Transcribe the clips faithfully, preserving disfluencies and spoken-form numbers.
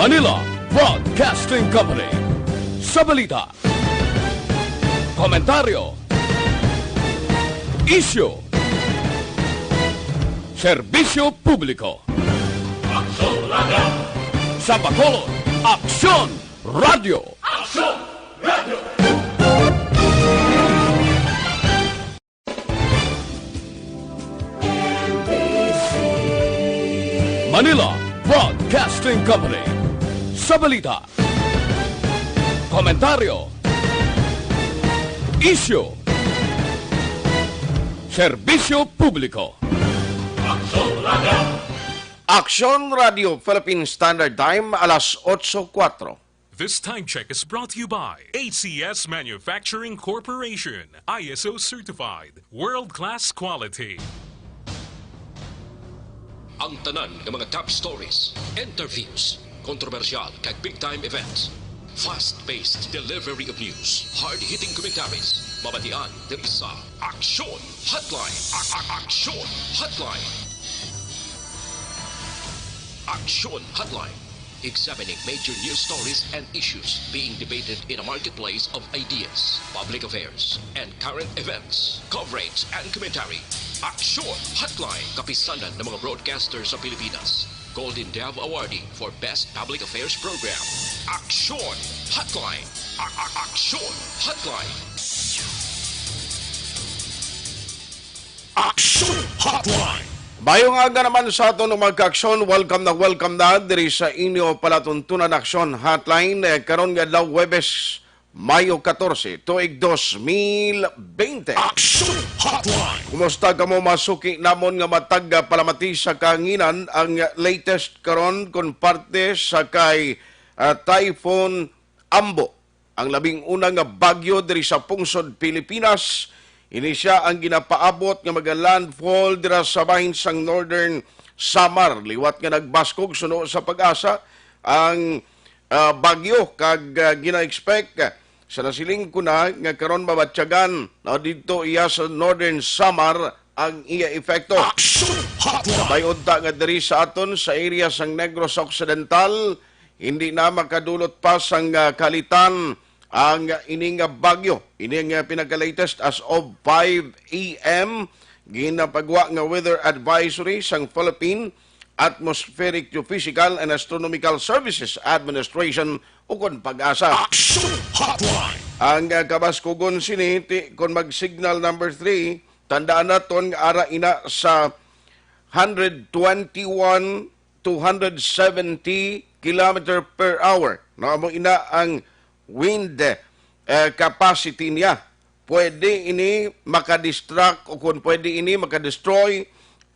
Manila Broadcasting Company. Sa balita, komentaryo, isyu, serbisyo publiko. Aksyon Radio! Sa Bacolod, Aksyon Radio! Aksyon Radio! Manila Broadcasting Company. Sa balita, komentaryo, isyu, serbisyo publiko. Aksyon Radio Philippine Standard Time, alas otso kuwatro. This time check is brought to you by A C S Manufacturing Corporation, I S O certified, world-class quality. Ang tanan nga mga top stories, interviews, kontrobersyal kag big time events, fast-paced delivery of news, hard-hitting commentaries, mabatian diri sa Aksyon Hotline. A- a- Aksyon Hotline. Aksyon Hotline. Examining major news stories and issues being debated in a marketplace of ideas, public affairs, and current events. Coverage and commentary. Aksyon Hotline. Kapisanan ng mga broadcaster sa Pilipinas. Golden Dove Awardee for Best Public Affairs Program. Aksyon Hotline. A- a- Aksyon Hotline. Aksyon Hotline. Mayong aga naman sa aton, mga kaaksyon. Welcome na welcome na diri sa inyo palatuntunan, Aksyon Hotline, eh, karon nga adlaw, Huwebes, Mayo katorse, tuig dos mil bente. Aksyon Hotline. Kumusta kamo, mga suki namon nga matag, ah, palamati sa kahanginan? Ang latest karon kon parte sa kay, ah, Typhoon Ambo, ang labing una nga bagyo diri sa pungsod Pilipinas. Ini sia ang ginapaabot nga maga-landfall dira sa bahin sang Northern Samar. Liwat nga nagbaskog suno sa PAGASA ang, ah, bagyo, kag, ah, gina-expect, ah, sa nasiling ko na nga karon mabatyagan na didto iya sa Northern Samar ang iya epekto. Action Hotline. Sabay unta nga diri sa aton sa area sang Negros Occidental, hindi na makadulot pa sang, ah, kalitan ang ini nga bagyo. Ini nga pinaka-latest as of five a m. Ginapagwa nga weather advisory sang Philippine Atmospheric Geophysical and Astronomical Services Administration, ukon PAGASA. Action Hotline. Ang, ah, kabaskugon sini, ti-, kon mag-signal number three, tandaan naton nga ara ina sa hundred twenty-one to hundred seventy kilometer per hour. No, amo ina ang wind, eh, capacity niya. Pwede ini makadistract o kung pwede ini makadestroy,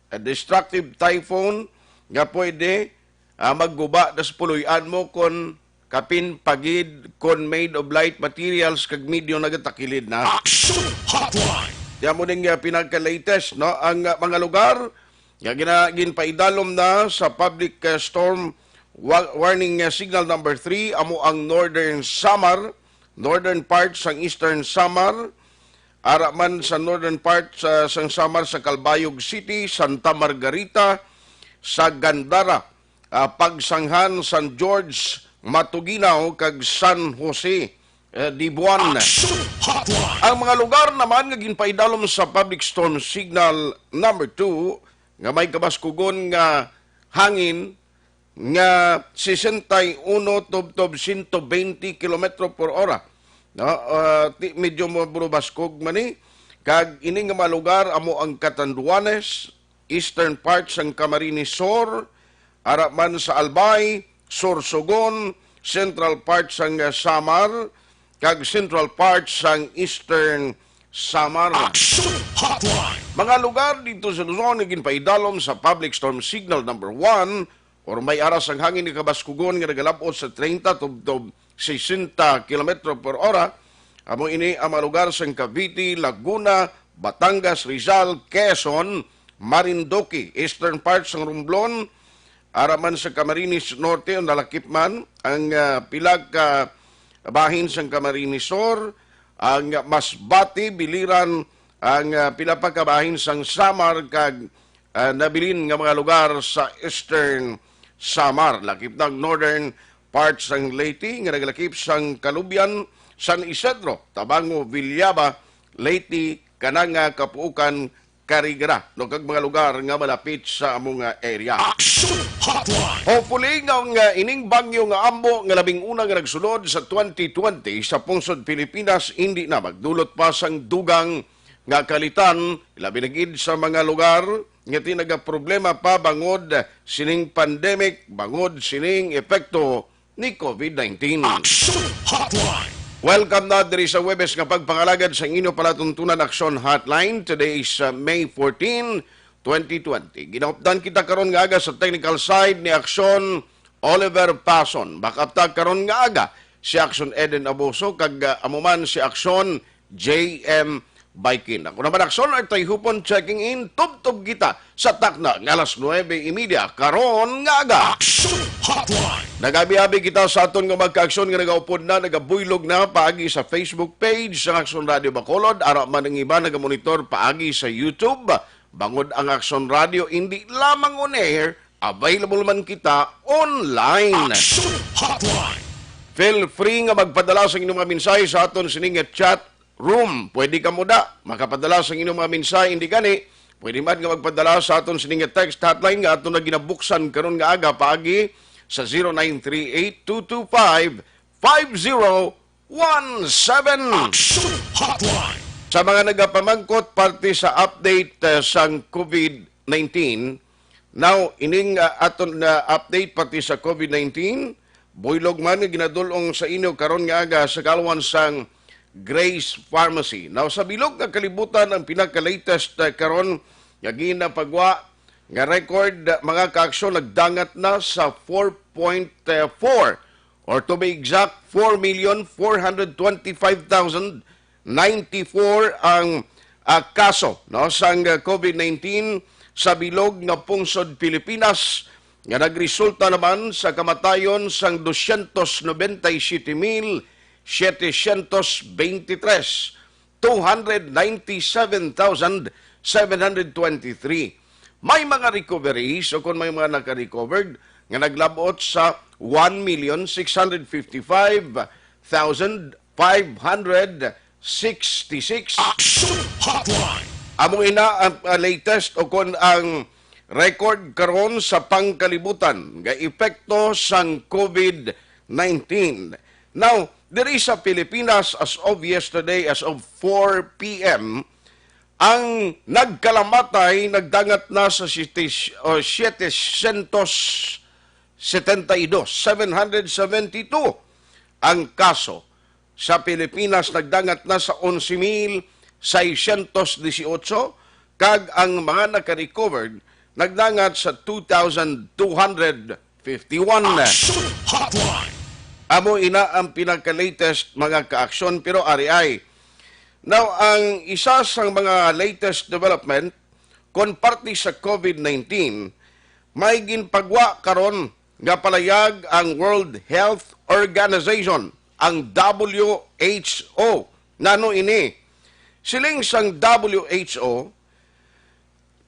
a destructive typhoon nga pwede, ah, magguba na sa puloy-an mo kon kapin pagid kon made of light materials kag medyo nagatakilid na. Action Hotline. Di amo ning, ah, pinagka-latest, no? Ang, ah, mga lugar nga gina-, ginpaidalom na sa public, ah, storm wa-, warning, ah, signal number three amo ang Northern Samar, northern part sang Eastern Samar, ara man sa northern part sa, sang Samar, sa Calbayog City, Santa Margarita, sa Gandara, ah, Pagsanghan, San George, Matuguinao, kag San Jose, eh, de Buan. Action Hotline. Ang mga lugar naman nga ginpaidalom sa Public Storm Signal number two nga may kabaskugon nga hangin nga sesenta y uno tubtob sento bente kilometro por ora. No? Ah, ti-, medyo maburubaskog man ni. Kag ini nga mga lugar amo ang Catanduanes, eastern part sang Camarines Sur, ara man sa Albay, Sorsogon, central part sang, ah, Samar, kag central part sang Eastern Samar. Action Hotline. Mga lugar dito sa Luzon nga ginpaidalom sa Public Storm Signal number one, or may aras ang hangin nga kabaskugon nga nagalab-ot sa treinta tubtob sesenta kilometro por ora. Amo ini ang mga lugar sang Cavite, Laguna, Batangas, Rizal, Quezon, Marinduque, eastern part sang Romblon, ara man sa Camarines Norte, nalakip man ang, ah, pila ka bahin sang Camarines Sur, ang Masbate, Biliran, ang, ah, pila pa ka bahin sang Samar, kag, ah, nabilin nga mga lugar sa Eastern Samar. Lakip na ang northern part sang Leyte nga nagalakip sang Calubian, San Isidro, Tabango, Villaba, Leyte, kana nga Kapuukan, Carigara, no, kag mga lugar nga malapit sa amo nga area. Action Hotline! Hopefully nga, nga ining bangyo nga Ambo nga labing una nga nagsulod sa twenty twenty sa pungsod Pilipinas, hindi na magdulot pa sang dugang nga kalitan, labi na gid sa mga lugar nga tinagaproblema pa bangod sining pandemic, bangod sining epekto ni COVID nineteen. Action Hotline. Welcome na diri sa Webes nga pagpangalagad sa inyo palatuntunan, Action Hotline. Today is, uh, May fourteen, twenty twenty. Ginaupdan kita karon nga aga sa technical side ni Action Oliver Pason. Backup ta karon nga aga si Action Eden Abuso, kag, uh, amo man si Action J M Baikin. Ako naman, Action Artay Hupon, checking in. Tubtob kita sa takna nga alas nuebe y media karon nga aga. Action Hotline. Nagabi-abi kita sa aton nga magka-aksyon nga nagaupod na, nagabuylog na paagi sa Facebook page sa Action Radio Bacolod. Ara man ang iba nagamonitor paagi sa YouTube. Bangod ang Action Radio, hindi lamang on air, available man kita online. Action Hotline. Feel free nga magpadala sa inyong mga mensahe sa aton sining chat room. Pwede kamo da makapadala sa inyong mga mensahe, hindi gani, pwede man nga magpadala sa aton sining text hotline nga aton na ginabuksan karon nga aga paagi sa zero nine three eight two two five five zero one seven. Action Hotline. Sa mga nagapamangkot parte sa update, uh, sang COVID nineteen, now, ining, uh, aton nga update parte sa COVID nineteen, buylog man nga ginadul-ong sa inyo karon nga aga sa kalwan sang Grace Pharmacy. Now, sa bilog nga kalibutan, ang pinaka-latest, uh, karon nga ginapagwa nga record, uh, mga kaaksyon, nagdangat na sa four point four, or to be exact, four million four hundred twenty-five thousand ninety-four ang, ah, kaso, no, sang, ah, COVID nineteen sa bilog nga pungsod Pilipinas, nga nagresulta naman sa kamatayon sang dosyentos nobenta y siyete mil setecientos beintitres, two hundred ninety-seven thousand seven hundred twenty-three. May mga recoveries, o kung may mga naka-recovered, nga naglabot sa one million six hundred fifty-five thousand five hundred sixty-six. Action Hotline. Amo ina ang, ah, latest, o kon ang record karon sa pangkalibutan nga epekto sang COVID nineteen. Now, diri sa Pilipinas, as of yesterday, as of four p.m., ang nagkalamatay nagdangat na sa siyete, o, setecientos setenta y dos, seven hundred seventy-two ang kaso. Sa Pilipinas, nagdangat na sa onse mil seiscientos dieciocho, kag ang mga naka-recovered nagdangat sa two thousand two hundred fifty-one. Action Hotline. Amo ina ang pinaka-latest, mga kaaksyon, pero ari ay. Now, ang isa sang mga latest development kon parte sa COVID nineteen, may ginpagwa karon nga palayag ang World Health Organization, ang W H O. Nano ini? Siling sang W H O,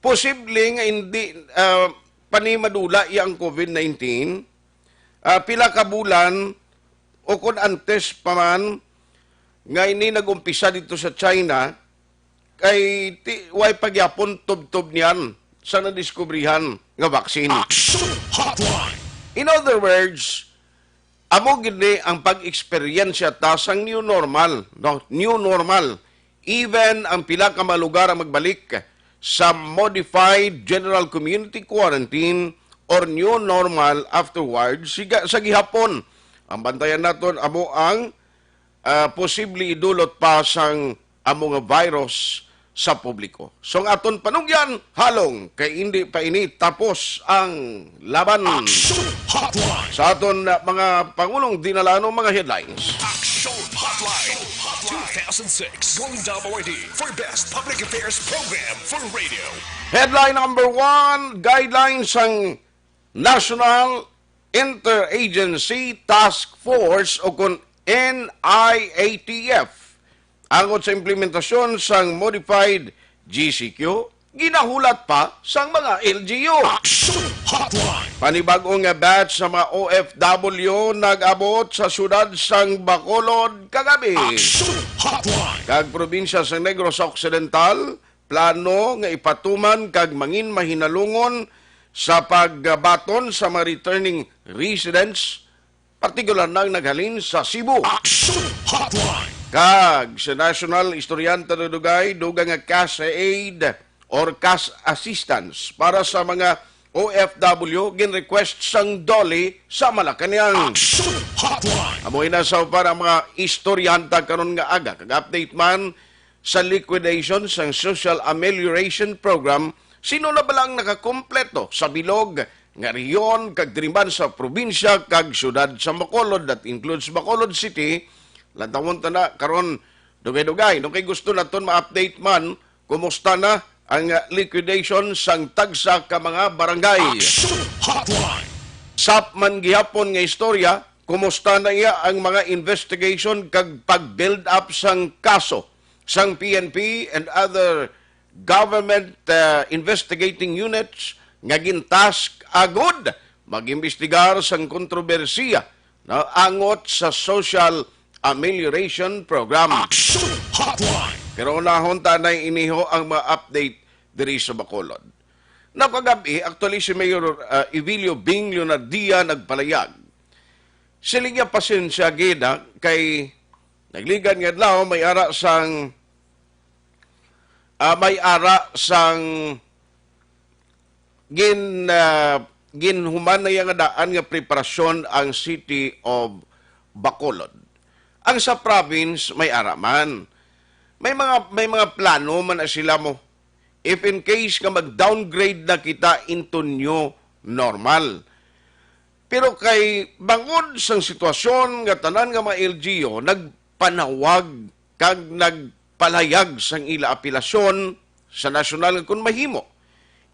posible nga hindi, ah, pa ni madula iya ang COVID nineteen, ah, pila ka bulan o kon antes pa man nga ini nag-umpisa dito sa China, kay ti-, way pa gyapon tubtob niyan sa nadiskubrihan nga vaccine. Action Hotline. In other words, amo gid ni ang pag-eksperyensya ta sang new normal, no? New normal. Even ang pila ka mga lugar ang magbalik sa modified general community quarantine or new normal afterwards. Siga-, sa gihapon, ang bantayan naton amo ang, ah, posible idulot pa sang amo nga virus sa publiko. So, ang aton panugyan, halong, kay indi pa ini tapos ang laban. Action Hotline. Sa aton, uh, mga pangulong dinalano, mga headlines. Action Hotline two thousand six Golden W R D for Best Public Affairs Program for Radio. Headline number one, guidelines sang National Interagency Task Force o kon N I A T F angot sa implementasyon sang modified G C Q, ginahulat pa sang mga L G U. Action Hotline. Panibag-o nga batch sa mga O F W nag-abot sa siyudad sang Bacolod kagabi. Action Hotline. Kag probinsya sa Negros Occidental, plano nga ipatuman kag mangin mahinalungon sa pagbaton sa mga returning residents, partikular na ang naghalin sa Cebu. Action Hotline. Kag sa National Istorya, Tadudugay, dugang nga cash aid or cash assistance para sa mga O F W gin-request sang DOLE sa Malacañang. Action Hotline. Amo ina sa para mga istorya hanta karon nga aga, kag update man sa liquidation sang Social Amelioration Program, sino na bala ang nakakompleto sa bilog nga rehiyon kag diri man sa probinsya kag siyudad sa Bacolod, that includes Bacolod City. Lantawon ta na karon dugay-dugay, no, kay gusto naton ma-update man kumusta na ang, ah, liquidation sang tagsa ka mga barangay. Action Hotline. Sap man gihapon nga istorya, kumusta na iya ang mga investigation kag pag-build up sang kaso sang P N P and other government, uh, investigating units nga gintask agud mag-imbestigar sang kontrobersiya, no, angot sa Social Amelioration Program. Action Hotline. Pero unahon ta na iniho ang mga update diri sa Bacolod. Nakagabi, actually, si Mayor, uh, Evilio Bing Leonardia nagpalayag. Siling niya, pasensya gid, ha, kay nagligad nga adlaw, may ara sang, ah, may ara sang gin, ah, ginhuman na iya nga daan nga preparasyon ang City of Bacolod. Ang sa province, may ara man. May mga, may mga plano man na sila mo. If in case nga mag-downgrade na kita into new normal. Pero kay bangod sang sitwasyon nga tanan nga mga L G U nagpanawag kag nagpalayag sang ila apelasyon sa nasyonal nga kun mahimo,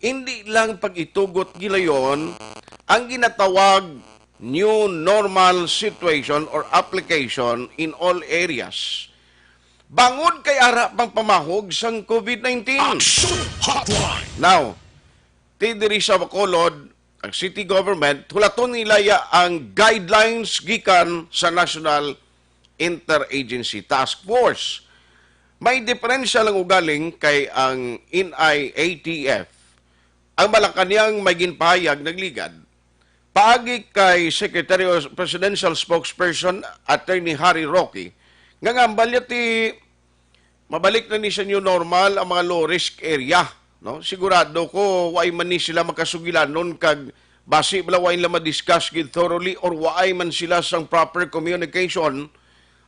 indi lang pag-itugot gilayon ang ginatawag new normal situation or application in all areas. Bangod kay ara pang pamahog sang COVID nineteen. Action Hotline. Now, ti diri sa Bacolod, ang city government, hulaton nila ya ang guidelines gikan sa National Interagency Task Force. May diferensya lang ugaling kay ang N I A T F. Ang Malacañang may ginpahayag nagligad. Paagi kay Secretary o Presidential Spokesperson Attorney Harry Roque, nga ngambal niya ti mabalik na ni sa new normal ang mga low risk area, no? Sigurado ko, waay man ni sila makasugilanon kag basi bala waay nila ma-discuss gid thoroughly or waay man sila sang proper communication.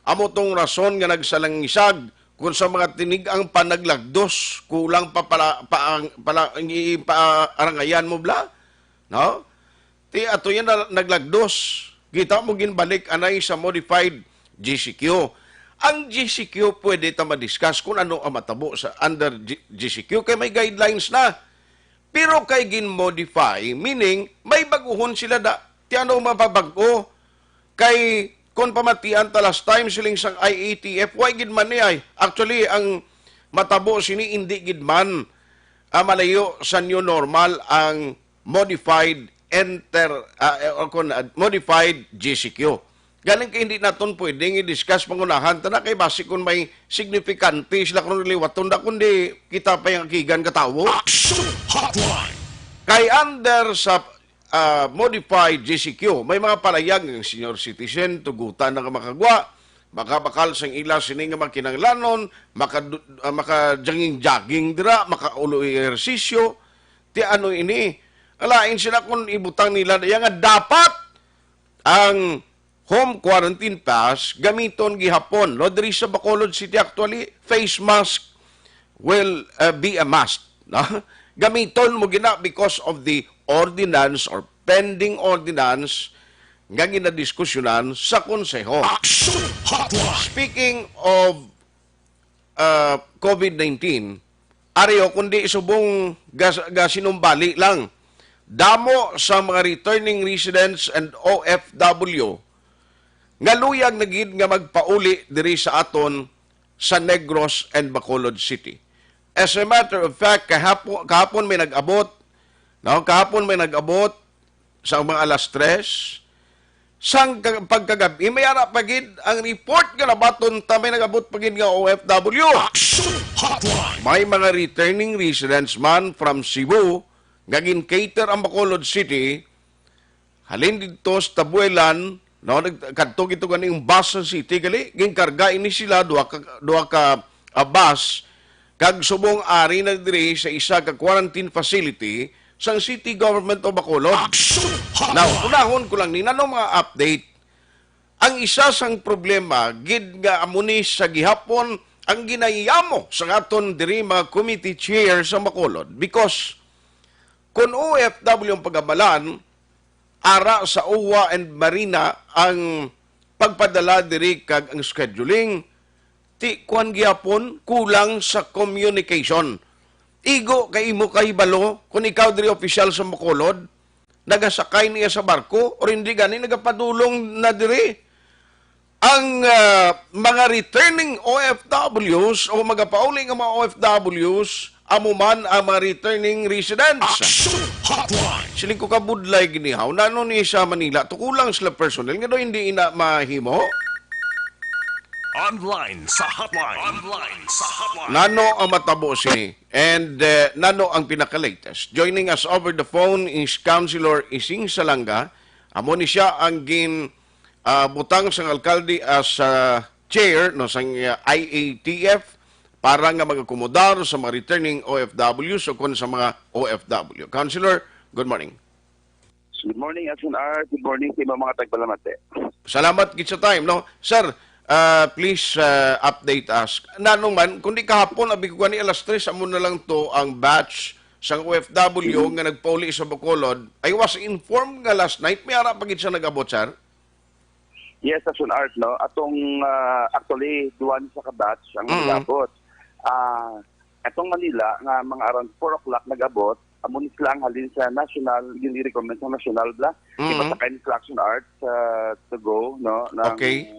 Amo tong rason nga nagsalangisag kung sa mga tinig-ang pa naglagdos, kulang pa pala, pa, ang, pala, ang ipaarangayan mo bala, no? Ti ato yan na, naglagdos. Kita mo ginbalik anay sa modified G C Q. Ang G C Q pwede ta ma-discuss kung ano ang matabo sa under G-, G C Q kay may guidelines na. Pero kay gin-modify, meaning may baguhon sila da. Ti ano mapabag-o? Kay kung pamatian ta last time siling sang I A T F, why gid man ni ay? Actually, ang matabo sini indi gid man, ah, malayo sa new normal ang modified enter, ah, eh, or kun, ah, modified G C Q. Galing kay hindi naton pwedeng i-discuss pangunahan ta na kay basi kung may signifikante sila kung liwaton da kundi kita pa yung akigan katawo. Action Hotline. Kay under sa, ah, modified G C Q, may mga palayag ng senior citizen, tugutan na nga makagwa, makabakal sang ila sini nga makinanglanon, maka, ah, makajanging-jaging dira, makaulo ehersisyo. Ti ano ini? Alain sila kung ibutang nila na iya nga dapat ang home quarantine pass gamiton gihapon. No, diri sa Bacolod City, actually, face mask will, uh, be a must. No? Gamiton mo gina because of the ordinance or pending ordinance nga ginadiskusyonan sa Konseho. Action Hotline. Speaking of, uh, COVID nineteen, ari o, kundi subong gas-, gasinumbali lang. Damo sa mga returning residents and O F W nga luyag na gid nga magpauli diri sa aton sa Negros and Bacolod City. As a matter of fact, kahapon, kahapon may nag-abot, no? Kahapon may nag-abot sa mga alas tres. Sang ka-, pagkagabi, may ara pa gid ang report nga nabaton ta may nag-abot pa gid nga O F W. Action Hotline. May mga returning residents man from Cebu nga gin-cater ang Bacolod City. Halin didto sa Tabuelan, no, nag-, kadto gid to ganing bus sa city, gali, ginkarga ini sila, duha ka, duha ka, ah, bus, kag subong ari na diri sa isa ka quarantine facility sang City Government of Bacolod. Action Hotline. Now, unahon ko lang ni, nano mga update? Ang isa sang problema gid nga amo ni sa gihapon ang ginayamo sa aton diri mga committee chair sa Bacolod, because kun O F W ang pagabalan, ara sa OWWA and MARINA ang pagpadala diri kag ang scheduling, ti kuan gihapon, kulang sa communication. Igo kay imo kahibalo, kung ikaw diri opisyal sa Bacolod, nagasakay niya sa barko, or hindi gani, nagapadulong na diri. Ang, ah, mga returning O F Ws o magapauli nga mga O F Ws, amo man ang mga returning residents. Action Hotline. Siling ko kabudlay ginihaw, nano ni sa Manila, tukulang sila personnel, nga daw hindi ina mahimo? Online sa hotline. Online sa hotline. Nano ang matabo sini? And, eh, nano ang pinaka-latest? Joining us over the phone is Councilor Ising Salanga. Amo ni siya ang gin, ah, butang sang alkalde as, ah, chair, no, sang, ah, I A T F para nga mag-akomodar sa mga returning O F Ws o kon sa mga O F W. Councilor, good morning. Good morning, Action Art. Good morning sa imong mga tagpalamati. Salamat gid sa time, no? Sir, ah, please, ah, update us. Nano man, kundi kahapon, abi ko gani alas tres, amo na lang to ang batch sang O F W nga nagpauli sa Bacolod. I was informed nga last night, may ara pa gid siya nag-abot, sir. Yes, Action Art, no? Atong, ah, actually, duwa ni sa ka batch ang Mm. nag-abot. Ah, atong Manila, nga mga around four o'clock nag-abot, amo ni sila ang halin sa national, yung i-recommend sa national bla. Mm. Ipasakay ni sila Action Art sa to go, no? Ng Okay.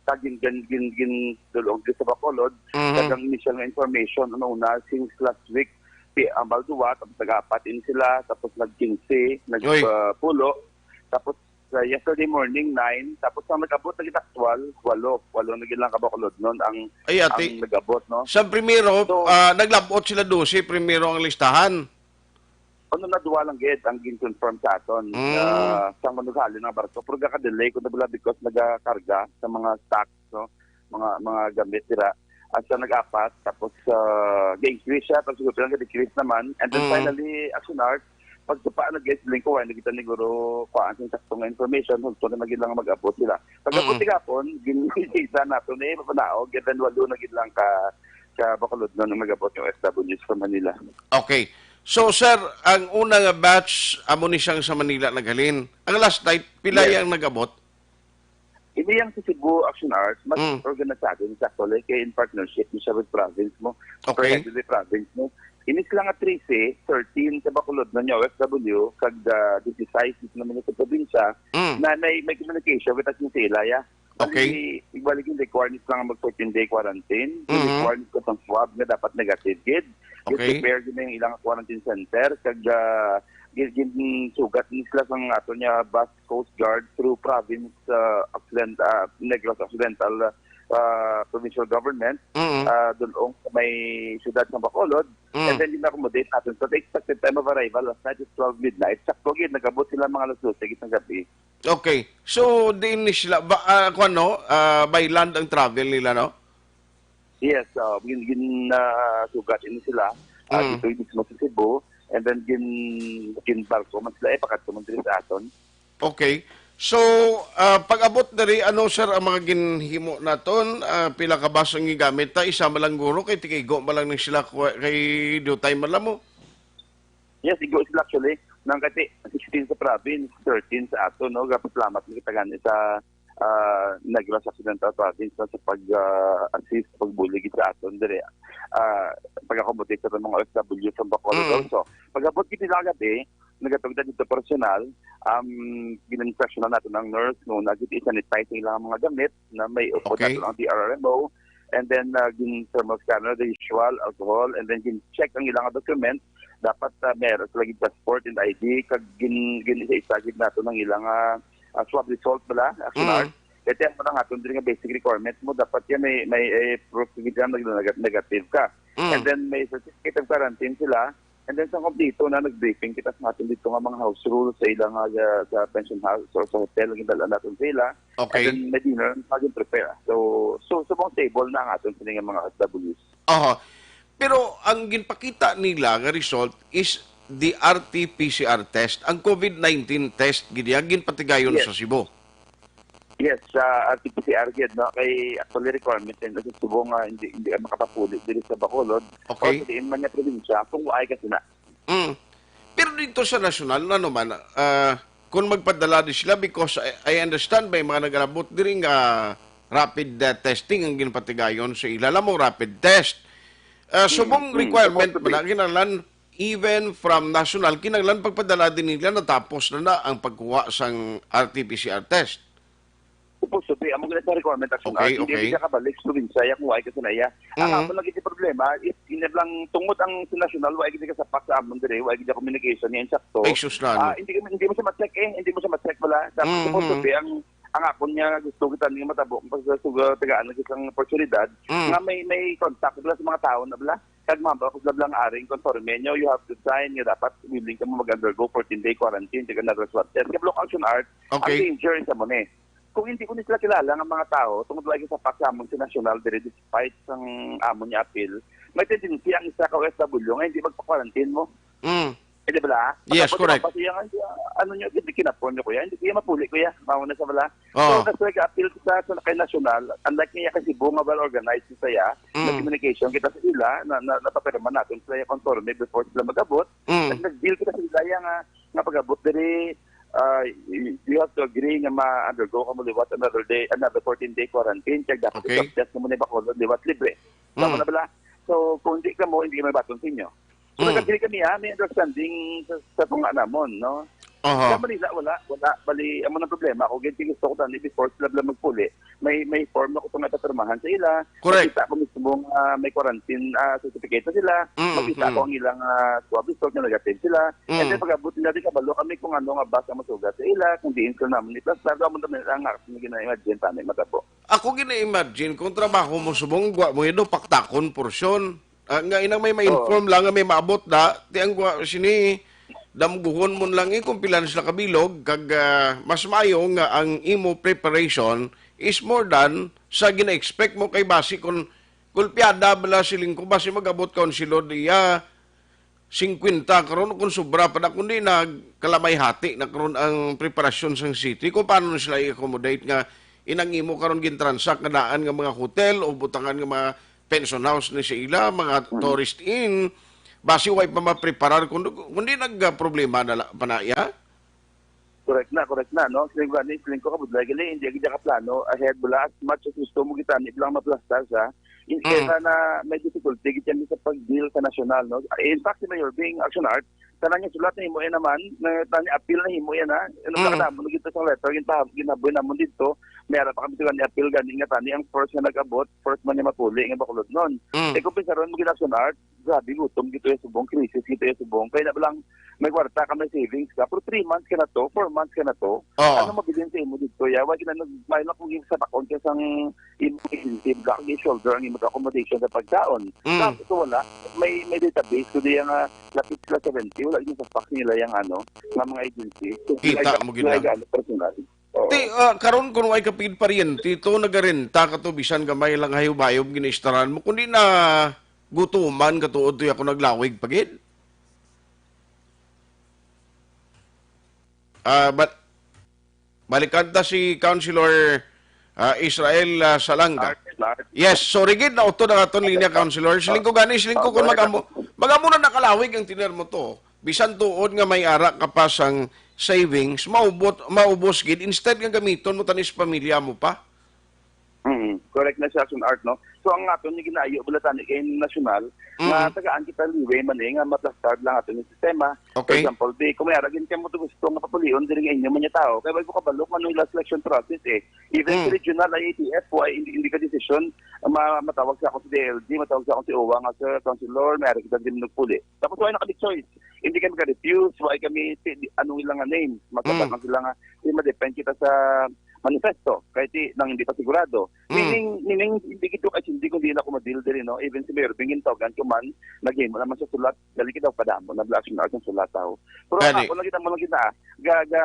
Sa gin, gin, gin, gin, dulong dito sa Bacolod, Mhm. kag ang initial nga information, ano, una, since last week, pi-, ambal duwa, tapos nag-apat ini sila, tapos nag-quince, nag, Uy. ah, pulo, tapos sa yesterday morning, nine, tapos ang nag-abot na gid actual, walo, walo na gid lang ka Bacolodnon ang, Ay, ate. ang nag-abot, no? Sa primero, So, ah, naglabot sila dose, primero ang listahan. Ano na duwa lang gid ang gin-confirm sa aton, Mm. ah, sa manughali ng barko. Pero gaka-delay ko na bala because nagakarga sa mga stocks, no? Mga, mga gamit dira. At sa nag-apat, tapos, ah, ga-increase siya, tapos siguro lang ga-decrease naman. And then Mm. finally, Action Art, pagsupa na guys, lingkuhan, nakita ni Guro, kuhaan sa sakto nga information, husto na lagi lang mag-abot sila. Pag-abot Mm. ni Gapon, gin-, isa nato na, eh, mapanaog, and then walo na gid lang ka, ka Bacolodnon ang nag-abot yung O F Ws from Manila. Okay. So, sir, ang una nga batch, amo ni siyang sa Manila naghalin. Ang last night, pila Yes. yang nag-abot? Ini yang sa Cebu Action Arts, mas Mm. organisado ni sa actually, kay in partnership ni siya with province mo. Okay. Kaya with province mo. Ini sila nga trese, thirteen sa Bacolod na niya, O F W, kag, ah, twenty-six naman sa probinsya, Mm. na may, may communication with us ni sila, ya. Okay. Bali, bali, yung requirements lang mag fourteen-day quarantine. Yung Mhm. requirements ko sa swab nga dapat negative gid. Yung Okay. prepare gid na yung ilang quarantine center. Kag, ah, gin-, ginsugat ni sila sang ato niya bus Coast Guard through province, ah, Occident-, ah, Negros Occidental, ah, provincial government, Mhm. ah, dulong sa may siyudad sa Bacolod. Mhm. And then, gina-accommodate natin. So, the expected time of arrival last night is twelve midnight. Sakto gid, nag-abot sila mga alas dose gid ng gabi. Okay. So, diin ni sila, ba, ah, kung ano, ah, by land ang travel nila, no? Yes, ah, gin, gin, ah, sugat ini sila. Ah, Mm. dito mismo sa Cebu. And then, gin, gin barko man sila, eh, pakadto man diri sa aton. Okay. So, ah, pag-abot diri, ano, sir, ang mga ginhimo naton? Ah, pila ka bus ang gigamit ta? Isa man lang guro, kay tikigo man lang ni sila, kay dutay man lang mo. Yes, igo sila actually. Nang kati, sixteen sa province, thirteen sa ato, no? Gapasalamat ni kita gani sa, ah, Negros Occidental Province, no? Sa pag, ah, assist, pagbulig sa aton, dire, ah, pag-accommodate sa mga O F W from Bacolod Mm. also. Pag-abot gid nila gabi, nagatugda dito personal, um, gin-instructionan nato ng nurse, no? Na gid i-sanitize ang ilang mga gamit, na may upod Okay. nato ang D R R M O, and then ah, gin thermal scanner, the usual, alcohol, and then gin-check ang ilang document. Dapat ah, meron sila gid passport and I D, kag gin gin-isa-isa gid nato ang ilang ah, ah, swab result bala, action Mm. art. Kaya tiyan mo lang aton diri nga basic requirements mo, dapat yan may may eh, proof gid yan nag- nag- negative ka. Mm. And then may certificate of quarantine sila. And then sa kompleto na nag-briefing kita sa aton dito nga mga house rules sa ilang ah, sa pension house or sa hotel, ang gidala natin sa ila. Okay. And then may dinner na maging prepare. So, so subong stable na ang aton sini nga mga O F Ws. Aha. Pero ang ginpakita nila nga result is the R T P C R test, ang COVID nineteen test gid iya ginpatigayon Yes. sa Cebu. Yes, sa R T P C R gid, no, kay actually requirement din sa Cebu nga hindi hindi ka makapapuli diri sa Bacolod Okay. o sa diin man nga probinsya kung waay ka sina. Mm. Pero dito sa nasyonal, ano man, ah, kung magpadala di sila, because I, I understand may mga nag-abot diri nga rapid ah, testing ang ginpatigayon sa ila. Alam mo, rapid test. Ah, subong Mm, mm. requirement Supposed to ba na be. kinahanglan, even from national, kinahanglan pagpadala din nila, natapos na na ang pagkuha sang R T P C R test. Supposed to be, amo gani sa requirement action Okay, act, hindi okay. siya kabalik sa probinsya, ya, kung waay ka sinaya. Ang Mhm. amon lagi sa problema, is, hindi lang tungod ang sa national, waay gid kasapak sa amon diri, waay gid communication niya, insakto. Ay, sus, lalo. Ah, hindi, hindi mo siya ma-check eh, hindi mo siya ma-check wala. Dapat Mhm. supposed to be, ang, ang akon niya gusto kita niya matabo, kung pag sa tagaan na isang oportunidad, Mm. nga may, may contact bala sa mga tao na bala. Kag ma'am, ako sila lang aring conforme nyo, you have to sign nga dapat willing ka mo mag-undergo fourteen-day quarantine, take another swab test. Kablo action art, ang Okay. danger sa mo ni. Kung hindi ko ni sila kilala nga mga tao, tungod lagi sa paksa amon sa national diri despite sang amon niya appeal, may tendency ang isa ka O F W nga hindi magpa-quarantine mo. Mm. Eh, di ba la? Yes, Pagkabot correct. Mo pa siya nga, ano nyo, hindi kinapon nyo, kuya? Hindi siya mapuli, kuya. Mao na sa bala. Oo. So, that's why ka-appeal sa, sa kay national, unlike niya kay Cebu nga well-organized sa iya, Mm. nag-communication kita sa ila, na, na, napapirma natin sila yung conforme before sila mag-abot. Mm. At nag-deal kita sa ila yung, ah, nga pag-abot diri, ah, y-, you have to agree nga ma-undergo ka mo liwat another day, another fourteen-day quarantine. Kaya dapat Okay. i-test mo ni Bacolod liwat libre. Tama Mm. na bala? So, kung hindi ka mo, hindi ka may baton sa inyo. So, Mm. nag-agree kami, ah, may understanding sa, sa tunga namon, no? Aha. Sa Manila, wala, wala. Bali, amo nang problema. Ako, ganyan gusto ko tani before sila bala magpuli. May, may form na ko itong ipapirmahan sa ila. Correct. Makita ko mismo nga may quarantine ah, certificate na sila. Mm, Makita mm. ko ang ilang ah, swab result na negative sila. And Mm. then, pag-abot nila, di kabalo kami kung ano nga bus ang masugat sa ila, kung diin sila naman iplastar. Amo naman ang aking gina-imagine, tani, matabo. Ako gina-imagine kung trabaho mo subong, gwa mo yun, paktakon, porsyon. Ah, nga inang may Oo. ma-inform lang nga may maabot na, ti ang gwa sini, damguhon mo lang eh, kung pila na sila kabilog, kag ah, mas maayo nga ang imo preparation is more than sa gina-expect mo kay basi kung gulpiada bala siling ko, basi mag-abot ka on silod iya, singkwenta karon kung sobra pa na, kundi nagkalamay hati na karon ang preparasyon sang city kung paano na sila i-accommodate nga inang imo karon gintransak nga daan nga mga hotel o butangan nga mga pension house ni sa ila, mga Mm. tourist inn, basi way pa mapreparar kundi, kundi nagproblema na la-, pa na iya. Correct na, correct na, no? Siling ko, ani, siling ko, kabudlay, gali, hindi, hindi ka plano ahead, wala, as much as gusto mo kita, ni lang maplastar sa, in, Mm. kaya na may difficulty, kita sa pag-deal sa national, no? In fact, si Mayor Bing, action art, tanan niya sulat na himo yan naman, na, tanan niya appeal na himo yan, ha? Ano Mm. ka mo, nagito sa letter, ginabuhi namon dito, may ara pa kami sa gani appeal, gani nga tani, ang first nga nag-abot, first man niya mapuli, nga Bacolod nun. Mm. Eh, kung pensaron mo, gina-action art, grabe, gutom gito yung subong, crisis gito yung subong. Kaya na lang, may kwarta ka, may savings ka. Pero three months ka na to, four months ka na to. Oo. Ano mabilin sa imo dito? Ya, wag na nag-, may lang kung sa bakon ka sang imo incentive, black ni shoulder ang imo accommodation sa pagkaon. Mm. Tapos wala, may, may database ko diyan nga lapit sila seventy, wala din sa fax nila yung ano, nga mga agency. So, Kita nila mo gid lang. Nila personal. Oo. Ti, ah, karon kung way ka pigid paryente to, nagarenta ka to, bisan gamay lang hayop-hayop ginaistaran mo, kundi na gutuman ka tuod to, ako naglawig pa gid. Ah, but, balikan ta si Councilor, ah, Israel, ah, Salanga. Lars, Lars. Yes, sorry gid, nautod ang aton linya, Councilor. Siling ko gani, siling ko Oh, kung go ahead. Mag-amo, mag-amo na nakalawig ang tiner mo to. Bisan tuod nga may ara ka pa sang savings, maubot, maubos gid, instead nga gamiton mo tani sa pamilya mo pa. Mm, correct. Correct na siya, Action Art, no? So, ang aton nga ginaayo bala tani kay nasyonal, nga Mm. tagaan kita leeway man, eh, nga maplastar lang aton yung sistema. For Okay. example, di, kung may ara gid kamo gusto nga papulion diri nga inyo man yung tao, kay wala ko kabalo kung ano yung last election process, eh. Even Mm. sa regional, I A T F, why hindi, hindi ka desisyon, ma-, matawag sa akong si D L G, matawag sa akong si O W A nga, "Sir, Councilor, may ara kita din nagpuli." Tapos why na kami choice? Hindi kami ka-refuse, why kami, ti-, di-, anong ilang nga names? Magkapat Mm. lang sila nga, di ma-depend kita sa manifesto, kahit di, nang hindi pa sigurado. Mm. Meaning, meaning, hindi gid ko kaintindi kung di na ako madil diri, no? Even si Mayor Bing, gintawagan ko man, naghimo naman sa sulat, dali kita padamo, na-black and out ang sulat, tao. Pero Gani. ako, nakita mo, nakita, ga, ga,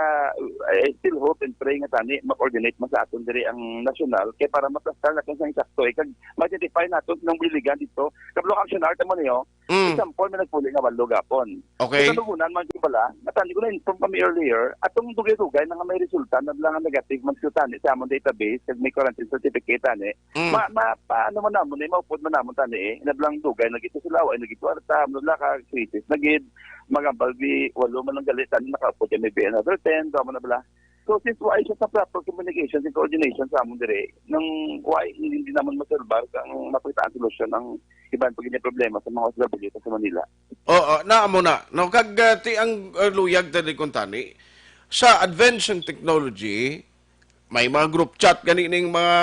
I still hope and pray nga tani, ma-coordinate man sa aton diri ang nasyonal, kay para maplastar natin sa insakto, eh, kag ma-identify natin sinong biligan dito. Kablo ka, Action Art, mo niyo, Mm. example, may nagpuli nga walo gapon. Okay. Sa kanugunan man ko pala, at hindi ko na-inform kami earlier, atong dugay-dugay na nga may resulta na lang ang negative man sa tani sa among database, kag may quarantine certificate tani. Mm. Ma, ma, paano man namon, eh, maupod man namon tani, eh. Inablang dugay, nagito sila, ay nagito arta, mula ka, krisis, nagid, magambal di, walo man lang gali, tani, nakaupod kami, be another ten, tama na bala. So, since why siya sa proper communication and coordination sa amon dire, nang why hindi, hindi naman masalbar ang makitaan solusyon ang iban pa gid nga problema sa mga O F W sa Manila. Oo, na amo na. No, kag, uh, ti ang, uh, luyag ta di kuntani, sa advance ng technology, may mga group chat gani ning mga,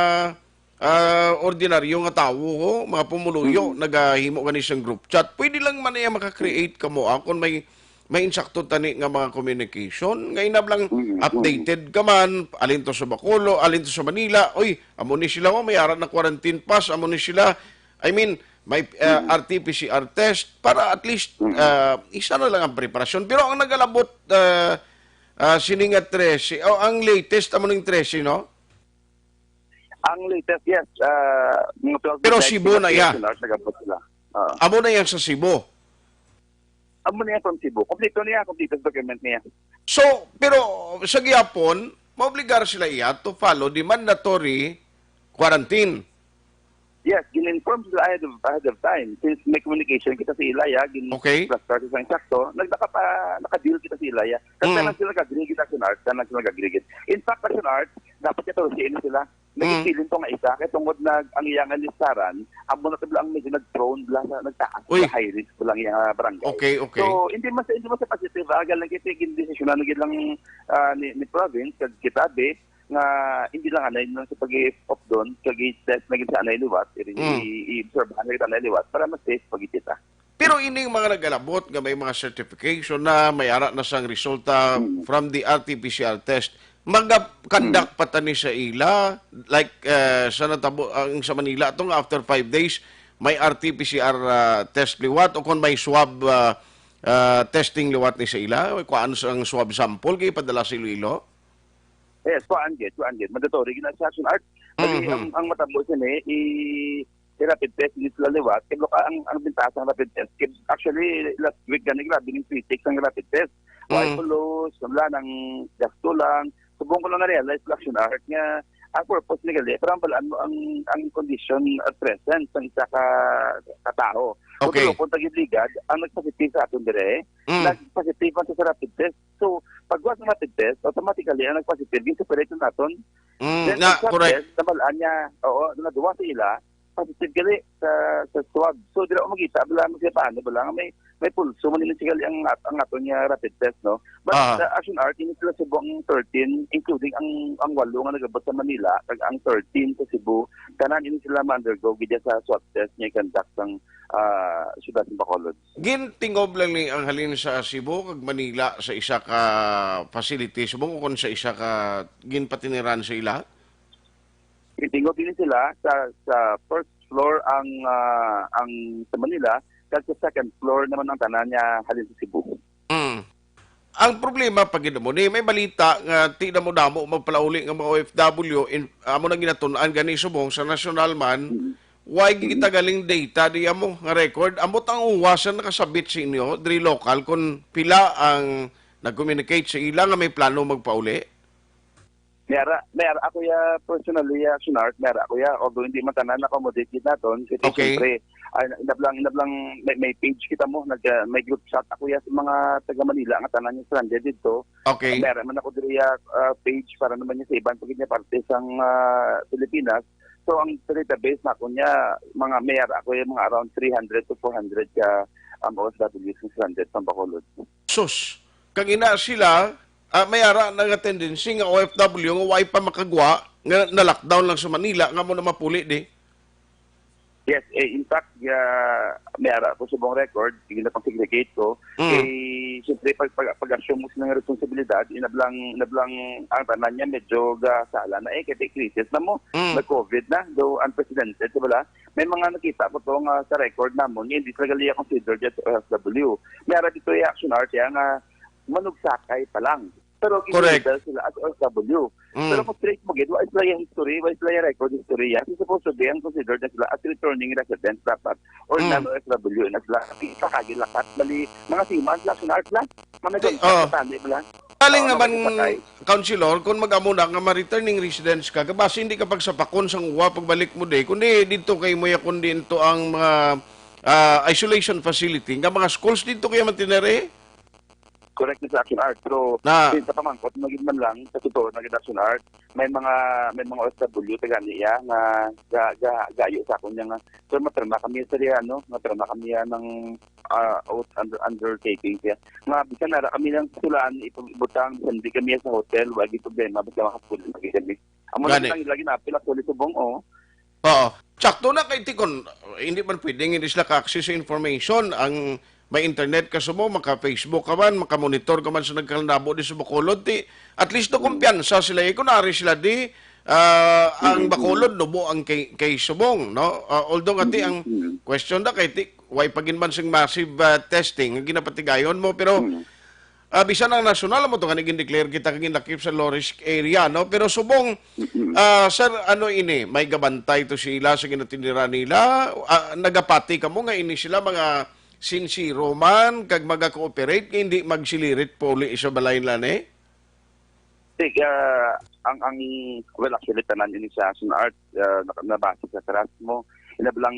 uh, ordinaryo nga tawo, ho, mga pumuluyo, Mm. nagahimo gani siyang group chat. Pwede lang man niya maka-create kamo, ah, kung may, may insakto tani nga mga communication. Nga inab lang Mm, mm. updated ka man, alin to sa Bacolod, alin to sa Manila. Oy, amo ni sila, oh, may ara na quarantine pass, amo ni sila. I mean, may, uh, Mm. R T P C R test para at least, Mm. uh, isa na lang ang preparasyon. Pero ang nagalabot, uh, uh, sini nga trese, oh, ang latest amo ning trese, no? Ang latest, yes, uh, mga twelve Pero midnight, Cebu na, yeah. Nagabot sila. Ah. Amo na yan sa Cebu. Amo na yan from Cebu. Kompleto niya, kompleto sa document niya. So, pero sa gihapon, maobligar sila iya to follow the mandatory quarantine. Yes, gin-inform sila ahead of, ahead of time. Since may communication kita sa ila, ya, gin- Okay. plus sa isang sakto, nag-, nakapa-, naka-deal kita sa ila, ya. Kasi Mm. tanan sila nag-agree kita, Action Art, tanan sila nag-agree kita. In fact, Action Art, dapat katorse ini sila. Mm. Naging feeling ko nga isa, kay tungod na ang iyang listaran, amo na tabla ang medyo nag-prone bla sa, nagtaas Uy. sa high risk bla ang iyang, ah, barangay. Okay, okay. So, hindi man sa, hindi man sa positive, ah, galing kasi gindesisyonan na gid lang, ah, ni, ni province, kag kita, be, nga hindi lang anay lang sa pag-i-off doon, kag i-test na gid sa anay liwat, i-, Mm. i-, i-obserbahan na gid anay liwat para mas safe pa gid kita. Pero ining mga nagalabot nga may mga certification na, may ara na sang resulta Mm. from the R T P C R test, maga-conduct Mm. pa tani sa ila, like, eh, sa natabo, ang sa Manila, atong after five days, may R T P C R, ah, test liwat o kung may swab, ah, ah, testing liwat ni sa ila, kuan sa ang swab sample kay padala sa Iloilo? Yes, kuan gid, kuan gid. Mandatory gid na sa Action Art. Kani Mhm. ang, ang matabo sini, i-, i-rapid test gid sila liwat. Kay loka ang, ang bintaha sa rapid test. Kay actually, last week gani grabe ning critics ang rapid test. Why Mm. pulos, wala nang gasto lang. Subong ko lang na-realize sa Action Art nga ang purpose ni gali, para mabalaan mo ang, ang condition at present sa isa ka, ka tao. So, Okay. Pero kung tagibligad, ang nagpositive sa aton dire, Mm. nagpositive man sa rapid test. So, pagwa sa rapid test, automatically, ang nagpositive, yung separate naton. Mm, Then, na, ang swab correct. test, nabalaan niya, oo, naduwa sa ila, positive gali sa, sa swab. So, dira ko makita, bala mo siya paano, bala nga may, may pulso, man din siya gali ang, at-, ang aton niya rapid test, no? But, Ah. uh, Action Art, ini sila subong thirteen, including ang, ang walo nga nagabot sa Manila, kag ang thirteen sa Cebu, tanan ini sila ma-undergo gid sa swab test nga i-conduct sang, ah, siyudad sa Bacolod. Gintingob lang ni ang halin sa Cebu kag Manila sa isa ka facility, subong kon sa isa ka ginpatiniran sa ila? Gintingob din sila sa, sa first floor ang, ah, ang sa Manila, kag sa second floor naman ang tanan niya halin sa Cebu. Mm. Ang problema pa gid mo ni may balita nga ti na mo damo magpalauli nga mga O F W in, amo na ginatun-an gani subong sa nasyonal man, Mm. Why Mm. kita galing data di amo nga record? Ambot ang uwasan nakasabit sa inyo, diri lokal, kung pila ang nag-communicate sa ila nga may plano magpauli? May ara, may ara ako ya personally, ya, Action Art, may ara ako ya. Although hindi man tanan na-accommodate gid naton, kasi Okay. siyempre, ah, inablang, inablang may, may page kita mo, nag, ah, may group chat ako ya sa mga taga Manila nga tanan yung stranded dito. Okay. May ara man ako diri ya, ah, page para naman yung sa iban pa gid nga parte sang, ah, Pilipinas. So, ang database na ako niya, mga may ara ko yung mga around three hundred to four hundred ka, um, O F W sa stranded sa Bacolod. Sus, kag ina sila, ah, may ara na nga tendency nga O F W nga way pa makagwa, nga na-lockdown lang sa Manila, nga mo na mapuli di. Yes, eh, in fact, ya, may ara ko subong record, hindi na pang segregate ko. Mm. Eh, siyempre, pag, pag, pag-assume mo sila ng responsibilidad, inablang, inablang ang tanan niya, medyo ga sala na eh, kaya crisis na mo, Mm. nag-COVID na, though unprecedented, di ba la? May mga nakita ko to nga sa record namon, nga hindi talaga liya considered as O F W. May ara dito yung action art, ya, nga manugsakay pa lang. Pero Correct. Ginlabel sila as O F W. Mm. Pero kung straight mo gid, wa sila yung history, wa sila yung record history yan. So, supposed to be, ang considered na sila as returning residents dapat. Or Mm. non-O F W na sila. Kita ka, gilakat, bali, mga seaman sila, action art lang. Mga Di, ganun, oh. Katali mo lang. Kaling Oo, naman, mga sakay. Councilor, kung mag-amo na nga ma-returning residents ka, basi hindi ka pagsapakon sa uwa pagbalik mo di, kundi dito kay mo ya, kundi ito ang mga, ah, isolation facility, nga mga schools dito kaya mantinere? Correct na sa action art. Pero Na. Sa pamangkot, magid man lang, sa totoo, naging action art, may mga, may mga O F W, taga niya, nga ga, ga, gayo sa akon niya nga, "Sir, mapirma kami sa riya, no? Mapirma kami yan ng, ah, out-, under-, undertaking siya. Nga, bisan nara kami lang sulaan, ipag-, ibutang, bisan di kami sa hotel, wagi problema, basta makapuli lagi kami." Amo na Gani. Lang lagi na apil, actually, subong, oh. Oo. Sakto na kay ti kon hindi man pwedeng hindi sila ka-access sa information. Ang may internet ka subong, maka-Facebook ka man, maka-monitor ka man sa nagkalanabo di sa Bacolod, ti at least do Mm. kumpiyansa sila. Eh, kung ari sila di, ah, ang Mm, mm. Bacolod, nubo ang kay, kay subong, no? Ah, although nga ti Mm, ang mm. Question na kay ti, way pa gid man sing massive, ah, testing nga ginapatigayon mo, pero Mm. Ah, bisan ang nasyonal mo to nga naging declare kita kag ginlakip sa low risk area, no? Pero subong, Mm-mm. ah, sir, ano ini, may gabantay to sila sa ginatindiran nila? Ah, nagapati kamo nga ini sila mga sincero man kag maga-cooperate nga hindi magsilirit puli sa balay nila, ni? Sige, ah, ang, ang, well, actually, tanan ini sa action art, ah, naka-, nabase sa trust mo. Inablang,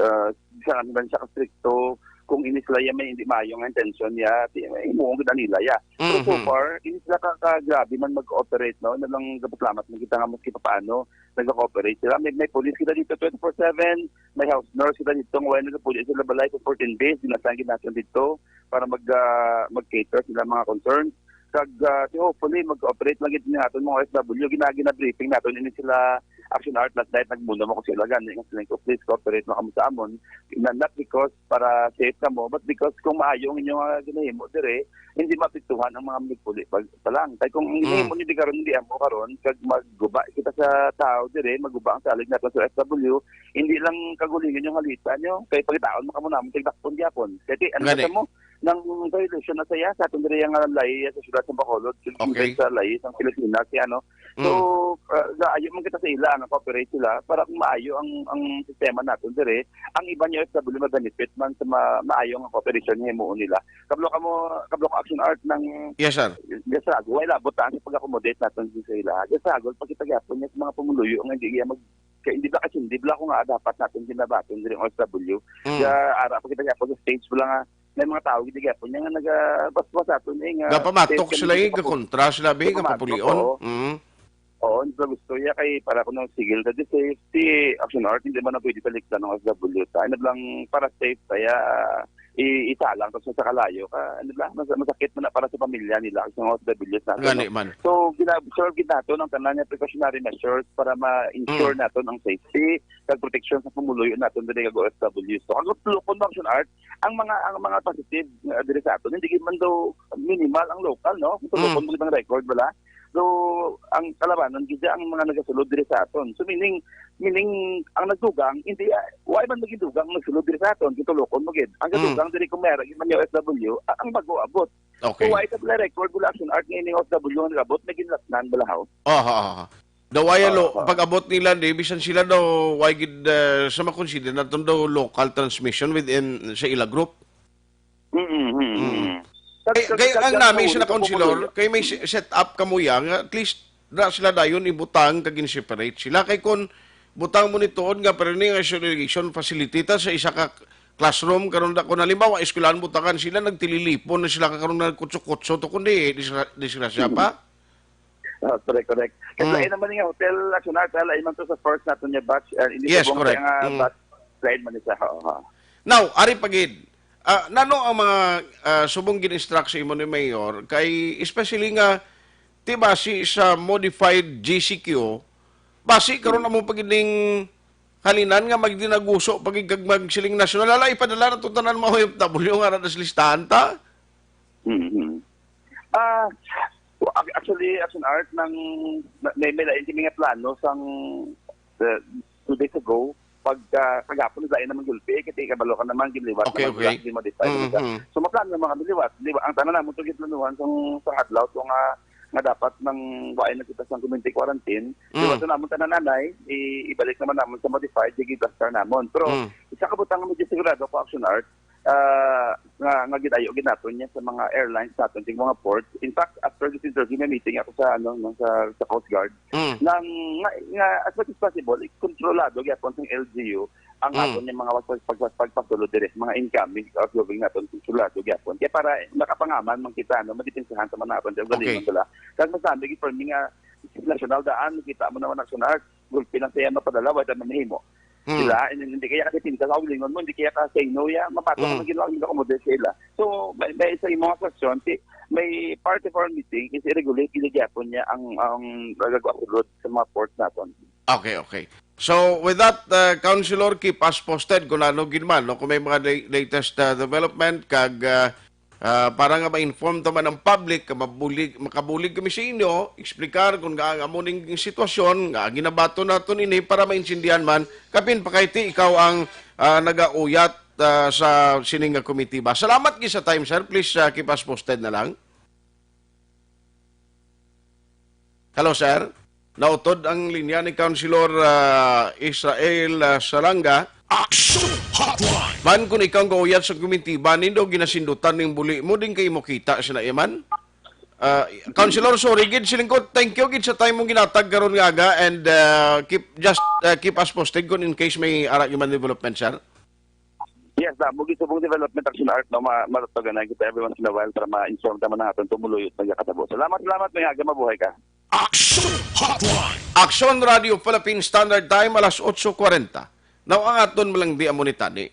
ah, sa kanila siya kastrikto, kung ini sila ya may hindi maayo nga intensyon ya, di, may himuon gid nila ya. Pero so Mhm. far, ini sila ka, ka grabe man mag-cooperate, no? Inablang gapasalamat man kita nga maski papaano, nagka-cooperate sila. May, may police kita dito twenty-four seven, may house nurse kita dito, nga wala nagapuli sila balay for fourteen days, dinastan gid natin dito para mag, ah, mag-cater sila mga concerns. Kag, ah, si hopefully, mag-cooperate lang gid ni aton mga O F W. Gina-, gina-briefing naton ini sila action art last night, nagmuna mo ko sila gani, nga sila ko, "Please cooperate na kamo sa amon." Na, not because para safe kamo, but because kung maayo ang inyo nga ginahimo dire, hindi maapektuhan ang mga manigpuli pa, pa lang. Kay kung ang Mm. ginahimo ni di karon, hindi amo karon, kag magguba kita sa tao dire, magguba ang salig nato sa O F W, hindi lang kagulingon yung halita nyo. Kay pagkitaon mo kamo naman, tigdakpon gyapon. Kay di, ano Gani. Sa mo, nang violation na saya sa aton diri nga layi sa syudad sa Bacolod, Okay. Sa layi sa Pilipinas, si ano. So, Mm. ah, naayo man kita sa ila, nga cooperate sila, para kung maayo ang, ang sistema naton diri, ang iba niya O F W ma-benefit man sa ma-, maayo nga cooperation nga himuon nila. Kablo ka mo, kablo ka action art ng Yes, sir. Gasago, wala labot ang pag-accommodate naton sa ila. Gasago, pagkita gyapon niya sa mga pumuluyo nga hindi iya mag-, kay hindi ba kasi, hindi ba ako nga dapat natin ginabaton diri ang O F W? Mm. Kaya ara pa kita gyapon sa stage, wala nga, may mga tao gid gyapon niya nga nagabasbas aton, eh, nga Napamatok safe sila, kami eh, sa pag-, gakontra sila, be, napamatok, kapapulion. Oo. Mm. Oo, hindi ba gusto niya kay para kuno sigil na di safe, si action art, hindi man na pwede talikdan ng O F W ta. Ano lang, para safe kaya, ah, i-, isa lang to sa, sa kalayo ka, ano lang, mas-, masakit man na para sa pamilya nila, sa mga O F Ws nato, Gani no? Man. So, gina-, observe gid nato ang tanan nga precautionary measures para ma-ensure Mm. Naton ang safety kag proteksyon sa pumuluyo naton diri kag O F Ws. So, ang tulokon mo, action art, ang mga, ang mga positive, uh, diri sa aton, hindi gid man daw minimal ang local, no? Kung Mm. Tulokon mo gid ang record, wala? So, ang kalabanan gid ang mga nagasulod diri sa aton. So, meaning, meaning, ang nagdugang, hindi, ah, why man maging dugang ang nagsulod diri sa aton? Kung tulokon mo gid. Ang Mm. Kadugang diri kung meron gid man yung O F W, a-, ang bago abot. Okay. So, why ka pala record, wala action art nga ining O F W nga nag-abot, may ginlatnan bala, haw? Aha, aha. Daw ay, alo, Oo, oo. Pag-abot nila, di, bisan sila daw, why gid, uh, sa makonsider naton daw local transmission within sa ila group? Mm, mm, mm. Mm. Kay, kay ang nami sila, Councilor, kay may si-, set up kamo ya nga at least na sila dayon ibutang kag in-separate sila. Kay kun butang mo ni tuod nga pero ni nga isolation facility ta sa isa ka classroom karon da, kun halimbawa eskwelahan butangan sila, nagtililipon na sila karon, nagkutso-kutso to kundi disgra-, disgrasya pa. Ah, correct, correct. Kasi Mm. lain naman nga hotel, Action Art, ah, lain man to sa first naton nga batch, ah, hindi Yes, subong correct. kaya nga Mm. batch, lain man siya. Oo, ha. Now, ari pa gid, ah, nano ang mga, ah, subong gin-instruct sa imo ni Mayor, kay especially nga, ti basi sa modified G C Q, basi karon Mm. amo pa gid ning halinan nga magdinaguso pa gid kag magsiling nasyonal, "Hala, ipadala na to tanan mga O F W nga ara sa listahan ta." Mhm. Ah, wa-, ac-, actually, Action Art, nang, na, may, may lain kami nga plano sang, uh, two days ago, pag, ah, kagapon, lain naman gulpi, eh, kasi kabalo ka naman, ginliwat Okay, naman okay. sila, ginmodify naman sila. Mhm. So, maplano naman kami liwat. Di ba, ang tanan naman to giplanuhan sang, sang adlaw to nga, nga dapat nang waay na kita sang community quarantine. Mm. Liwat naman tanan anay, i-, ibalik naman naman sa modified, sige, cluster naman. Pero, Mm. isa ka butang nga medyo sigurado ko, Action Art, ah, nga, nga ginayo gid naton niya sa mga airlines naton, sa mga ports. In fact, after this interview, may meeting ako sa, ano, no, sa, sa Coast Guard. Mm. Nang, nga, nga, as much as possible, kontrolado gyapon sa L G U ang Mm. aton yung mga pag-, pag-, pagpasulod dire, mga incoming outgoing naton, kontrolado gyapon. Kaya para makapangaman man kita, no, madipensahan sa mga naton, Okay. galingon sila. Kag masabi, for me nga, national daan, kita mo naman national, gulpi lang siya mapadala, wala man mahimo. Hmm. Sila, hindi, hindi kaya kasi pinta sa ulingon mo, hindi kaya ka say no ya, mapato Mm. ka maging lang, hindi ka model sila. So, may, may sa imong question, si, may part of our meeting is i-regulate, gid gyapon niya ang, ang gagawa sulod sa mga ports naton. Okay, okay. So, with that, uh, Councilor, keep us posted kung ano gid man, no? Kung may mga la-, latest, uh, development, kag, uh, ah, para nga ma-inform ta man ang public, nga mabulig, makabulig kami sa inyo, explicar kung nga ang amo ning sitwasyon, nga ginabaton naton ini para maintindihan man, kapin pa kay ti ikaw ang, ah, nagauyat, ah, sa sining nga komitiba. Salamat gid sa time, sir. Please, ah, keep us posted na lang. Hello, sir. Nautod ang linya ni Councilor, ah, Israel, ah, Salanga. Action Hotline. Man, kung ikaw ang gauyat sa komitiba, nindo ginasindutan ning buli mo, din kay mo kita sina Iman. Ah, Councilor, sorry gid, siling ko, thank you gid sa time mong ginatag karon nga aga, and, ah, keep, just, ah, keep us posted kung in case may ara human development, sir. Yes, damo gid subong development, Action Art, no, ma-, matutugan na kita every once in a while para ma-inform ta man ang aton tumuluyo at nagakatabo. Salamat, salamat, may aga, mabuhay ka. Action Hotline. Action Radio Philippine Standard Time, alas otso kwarenta. Now, ang aton malangdi amo ni tani.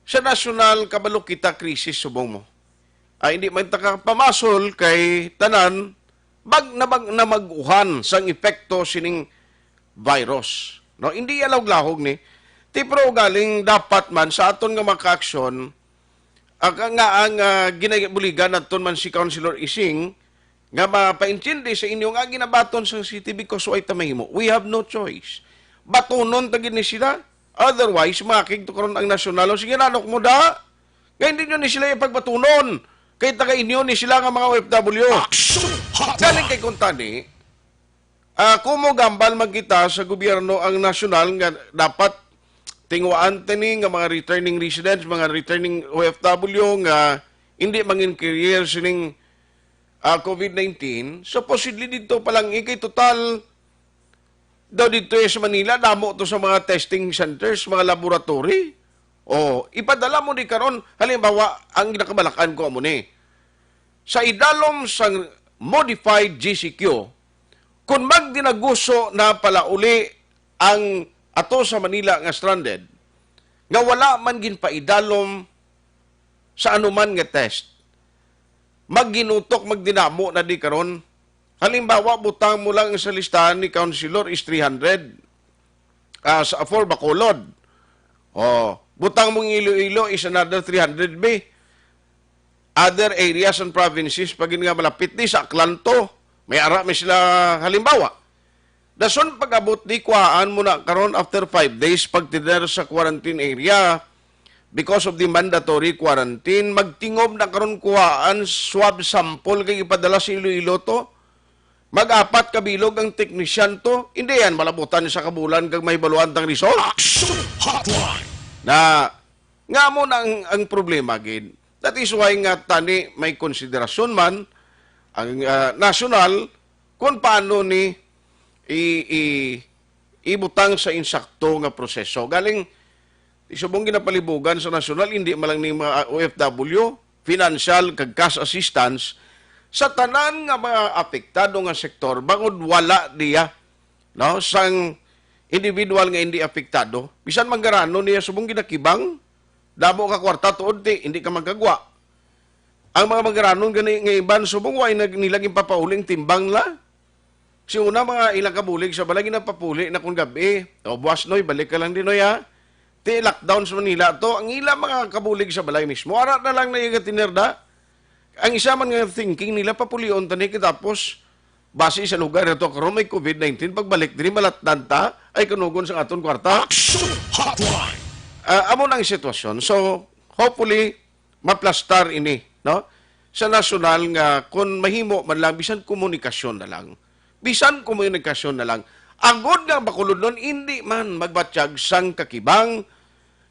Sa nasyonal, kabalo kita krisis subong mo. Ay, hindi man ta kapamasol kay tanan, bag na bag na mag-uhan sang epekto sining virus. No, hindi ya lahog-lahog ni. Ti pero galing dapat man sa aton nga mga kaaksyon, ah, ka-, nga ang, ah, ginabuligan naton man si Councilor Ising, nga mapaintindi sa inyo nga ginabaton sa C T V because way ta mahimo. We have no choice. Batunon ta gid ni sila. Otherwise, makig to karon ang nasyonal. O sige, nanok mo da. Nga hindi nyo ni sila ipagbatunon. Kay taga inyo ni sila nga mga O F W. Action Hotline. Galing kay kuntani, ah, kung mo gambal man kita sa gobyerno ang nasyonal nga dapat tinguhaan tani nga mga returning residents, mga returning O F W nga hindi mangin carrier sining, ah, COVID nineteen, supposedly dito pa lang, eh, kay total daw dito, eh, sa Manila, damo to sa mga testing centers, mga laboratory. O, ipadala mo ni karon, halimbawa, ang nakabalakan ko amo ni. Sa idalom sang modified G C Q, kung magdinaguso na palauli ang ato sa Manila nga stranded, nga wala man ginpaidalom sa anuman nga test, magginutok, magdinamo na di karon. Halimbawa, butang mo lang sa listahan ni Councilor is three hundred, ah, sa, for Bacolod. Oh, butang mo ang Iloilo is another three hundred, be. Other areas and provinces, pag yun nga malapit di sa Aklan to, may ara may sila halimbawa. Dason pag-abot di, kuhaan mo na karon after five days pagtiner sa quarantine area because of the mandatory quarantine. Magtingob na karon kuhaan swab sample kay ipadala sa Iloilo to. Mag-apat ka bilog ang teknisyan to. Hindi yan malabutan sa kabulan kag mahibaluan tang result. Action Hotline. Na, nga mo na ang, ang problema, gid. That is why nga tani may konsiderasyon man ang, ah, nasyonal kung paano ni i-, i-, ibutang sa insakto nga proseso. Galing, isubong ginapalibugan sa nasyonal, hindi man lang ni mga O F W, financial kag cash assistance, Sa tanan nga mga apektado nga sektor, bangod wala diya, no, sang individual nga hindi apektado, bisan manggaranon niya subong ginakibang, damo ka kwarta tuod ti hindi ka magkagwa. Ang mga manggaranon gani nga iban subong wa nag nila ginpapauling timbang la. Si una, mga ilang kabulig sa balay ginapapuli na kun gab-i. O, buwas, Noy, balik ka lang din, Noy, ha? Ti lockdown sa Manila to, ang ila mga kabulig sa balay mismo, ara na lang na iga tinerda. Ang isa man nga thinking nila, papulion ta ni, katapos basi sa lugar na to karon may covid nineteen, pagbalik diri malatdan ta, ay kanugon sa aton kwarta. Action Hotline. Ah, amo nang sitwasyon. So, hopefully, maplastar ini, no? Sa nasyonal nga, kung mahimo man lang, bisan komunikasyon na lang. Bisan komunikasyon na lang. Agod nga ang Bacolod nun, hindi man magbatyag sang kakibang.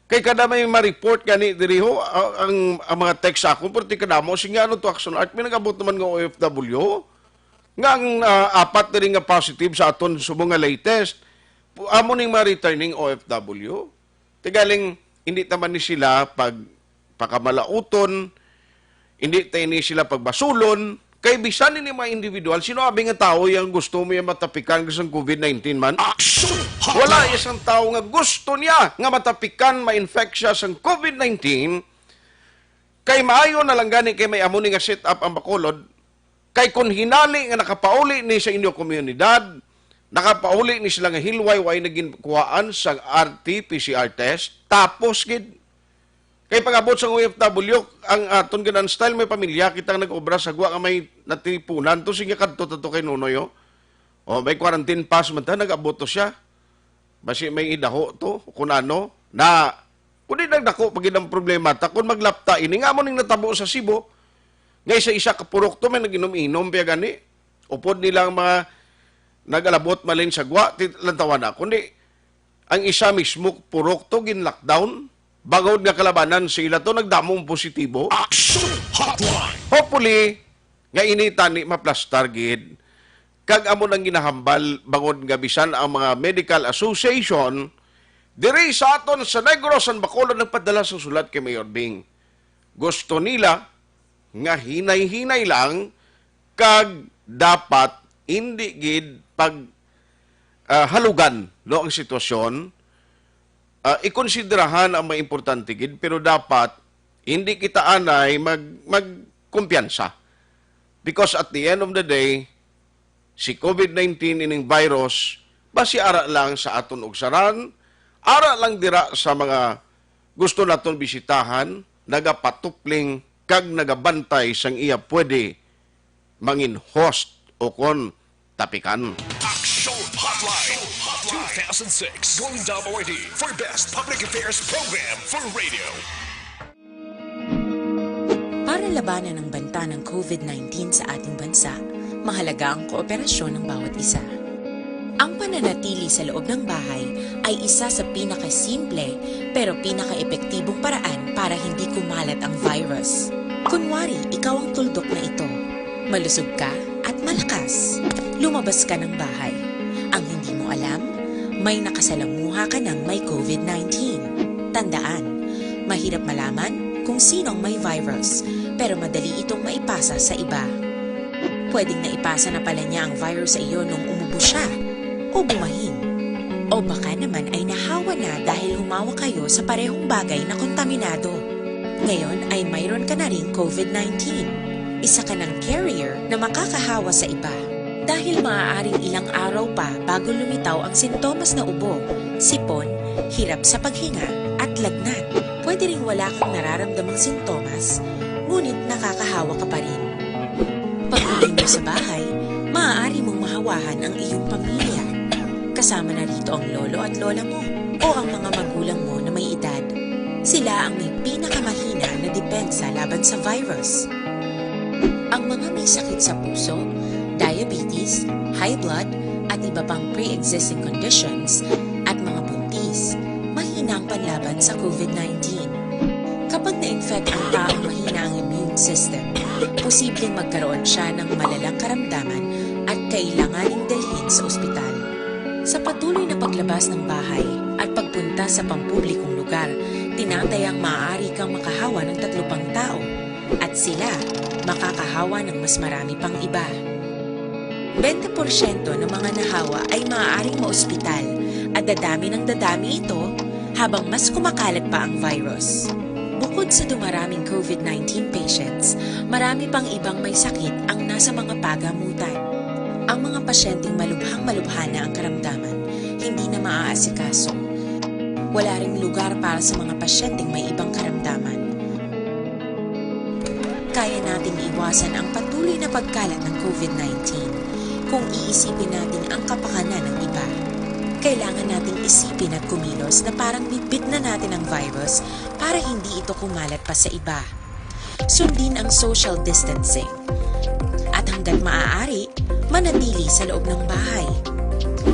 Kay kada may ma-report gani diri ho, a-, ang, ang mga text sa akon, perti kadamo, sige, ano to, Action Art, may nag-abot naman nga O F W, nga ang, ah, apat diri nga positive sa aton subong nga latest. Pu-, amo ning mga returning O F W. Tigaling, hindi naman ni sila pag pakamalauton, hindi tayo ni sila pagbasulon, kay bisan ini mga individual, sino abi nga tao yang gusto mo yung matapikan sang covid nineteen man? Action Hotline! Wala isang tao nga gusto niya nga matapikan, ma-infect siya sang covid nineteen, kay maayo na lang gani kay may amo ni nga set up ang Bacolod, kay kun hinali nga nakapauli ni sa inyo komunidad, nakapauli ni sila nga hilway, way na ginkuhaan sa R T P C R test, tapos gid. Kay pag-abot sa O F W, ang aton ganan style, may pamilya kita nga nag-obra sa gwa nga may natipunan to, sige, kadto ta to kay Nonoy, oh. Oh, may quarantine pass man ta, nag-abot to siya. Basi may idaho to, kung ano, na, kung di nagdako, pag ang problema ta, kung maglapta ini, nga mo ning natabo sa Cebu, nga isa-isa ka purok to, may nag-inom-inom, piya gani, upod nilang mga nag-alabot malin sa gwa, ti-, lantawan na. Kundi, ang isa mismo purok to gin-lockdown, bangod nga kalabanan sa ila to, nagdamo ang positibo. Action Hotline! Hopefully, nga ini tani maplastar gid, kag amo nang ginahambal bangod nga bisan ang mga medical association diri sa aton sa Negros and Bacolod nagpadala sa sulat kay Mayor Bing. Gusto nila nga hinay-hinay lang kag dapat hindi gid pag, ah, halugan, no, ang sitwasyon. Ah, ikonsiderahan ang mga importante gid, pero dapat hindi kita anay mag-, magkumpiyansa. Because at the end of the day, si covid nineteen ining virus, basi ara lang sa aton ugsaran, ara lang dira sa mga gusto naton bisitahan, nagapatupling kag nagabantay sang iya pwede mangin host o kon tapikan. Action Hotline two thousand six Golden Dome Awardee for Best Public Affairs Program for Radio. Para labanan ang banta ng covid nineteen sa ating bansa, mahalaga ang kooperasyon ng bawat isa. Ang pananatili sa loob ng bahay ay isa sa pinakasimple pero pinakaepektibong paraan para hindi kumalat ang virus. Kunwari, ikaw ang tuldok na ito. Malusog ka at malakas. Lumabas ka ng bahay. Ang hindi mo alam, may nakasalamuha ka ng may covid nineteen. Tandaan, mahirap malaman kung sino ang may virus, pero madali itong maipasa sa iba. Pwedeng naipasa na pala niya ang virus sa iyo nung umubo siya o bumahin. O baka naman ay nahawa na dahil humawak kayo sa parehong bagay na kontaminado. Ngayon ay mayroon ka na ring covid nineteen. Isa ka ng carrier na makakahawa sa iba. Dahil maaaring ilang araw pa bago lumitaw ang sintomas na ubo, sipon, hirap sa paghinga, at lagnat. Pwede ring wala kang nararamdamang sintomas, ngunit nakakahawa ka pa rin. Pag-uwi mo sa bahay, maaari mong mahawahan ang iyong pamilya. Kasama na rito ang lolo at lola mo o ang mga magulang mo na may edad. Sila ang may pinakamahina na depensa laban sa virus. Ang mga may sakit sa puso, diabetes, high blood, at iba pang pre-existing conditions, at mga buntis, mahina ang panlaban sa covid nineteen. Kapag na-infect ang taong mahina ang immune system, posibleng magkaroon siya ng malalang karamdaman at kailanganing dalhin sa ospital. Sa patuloy na paglabas ng bahay at pagpunta sa pampublikong lugar, tinatayang maaari kang makahawa ng tatlo pang tao. At sila makakahawa ng mas marami pang iba. Bente porsyento ng mga nahawa ay maaaring maospital at dadami ng dadami ito habang mas kumakalat pa ang virus. Bukod sa dumaraming COVID nineteen patients, marami pang ibang may sakit ang nasa mga pagamutan. Ang mga pasyenteng malubhang-malubha na ang karamdaman, hindi na maaasikaso. Wala ring lugar para sa mga pasyenteng may ibang karamdaman. Kaya nating iwasan ang patuloy na pagkalat ng COVID nineteen kung iisipin natin ang kapakanan ng iba. Kailangan nating isipin at kumilos na parang bitbit na natin ang virus para hindi ito kumalat pa sa iba. Sundin ang social distancing. At hanggat maaari, manatili sa loob ng bahay.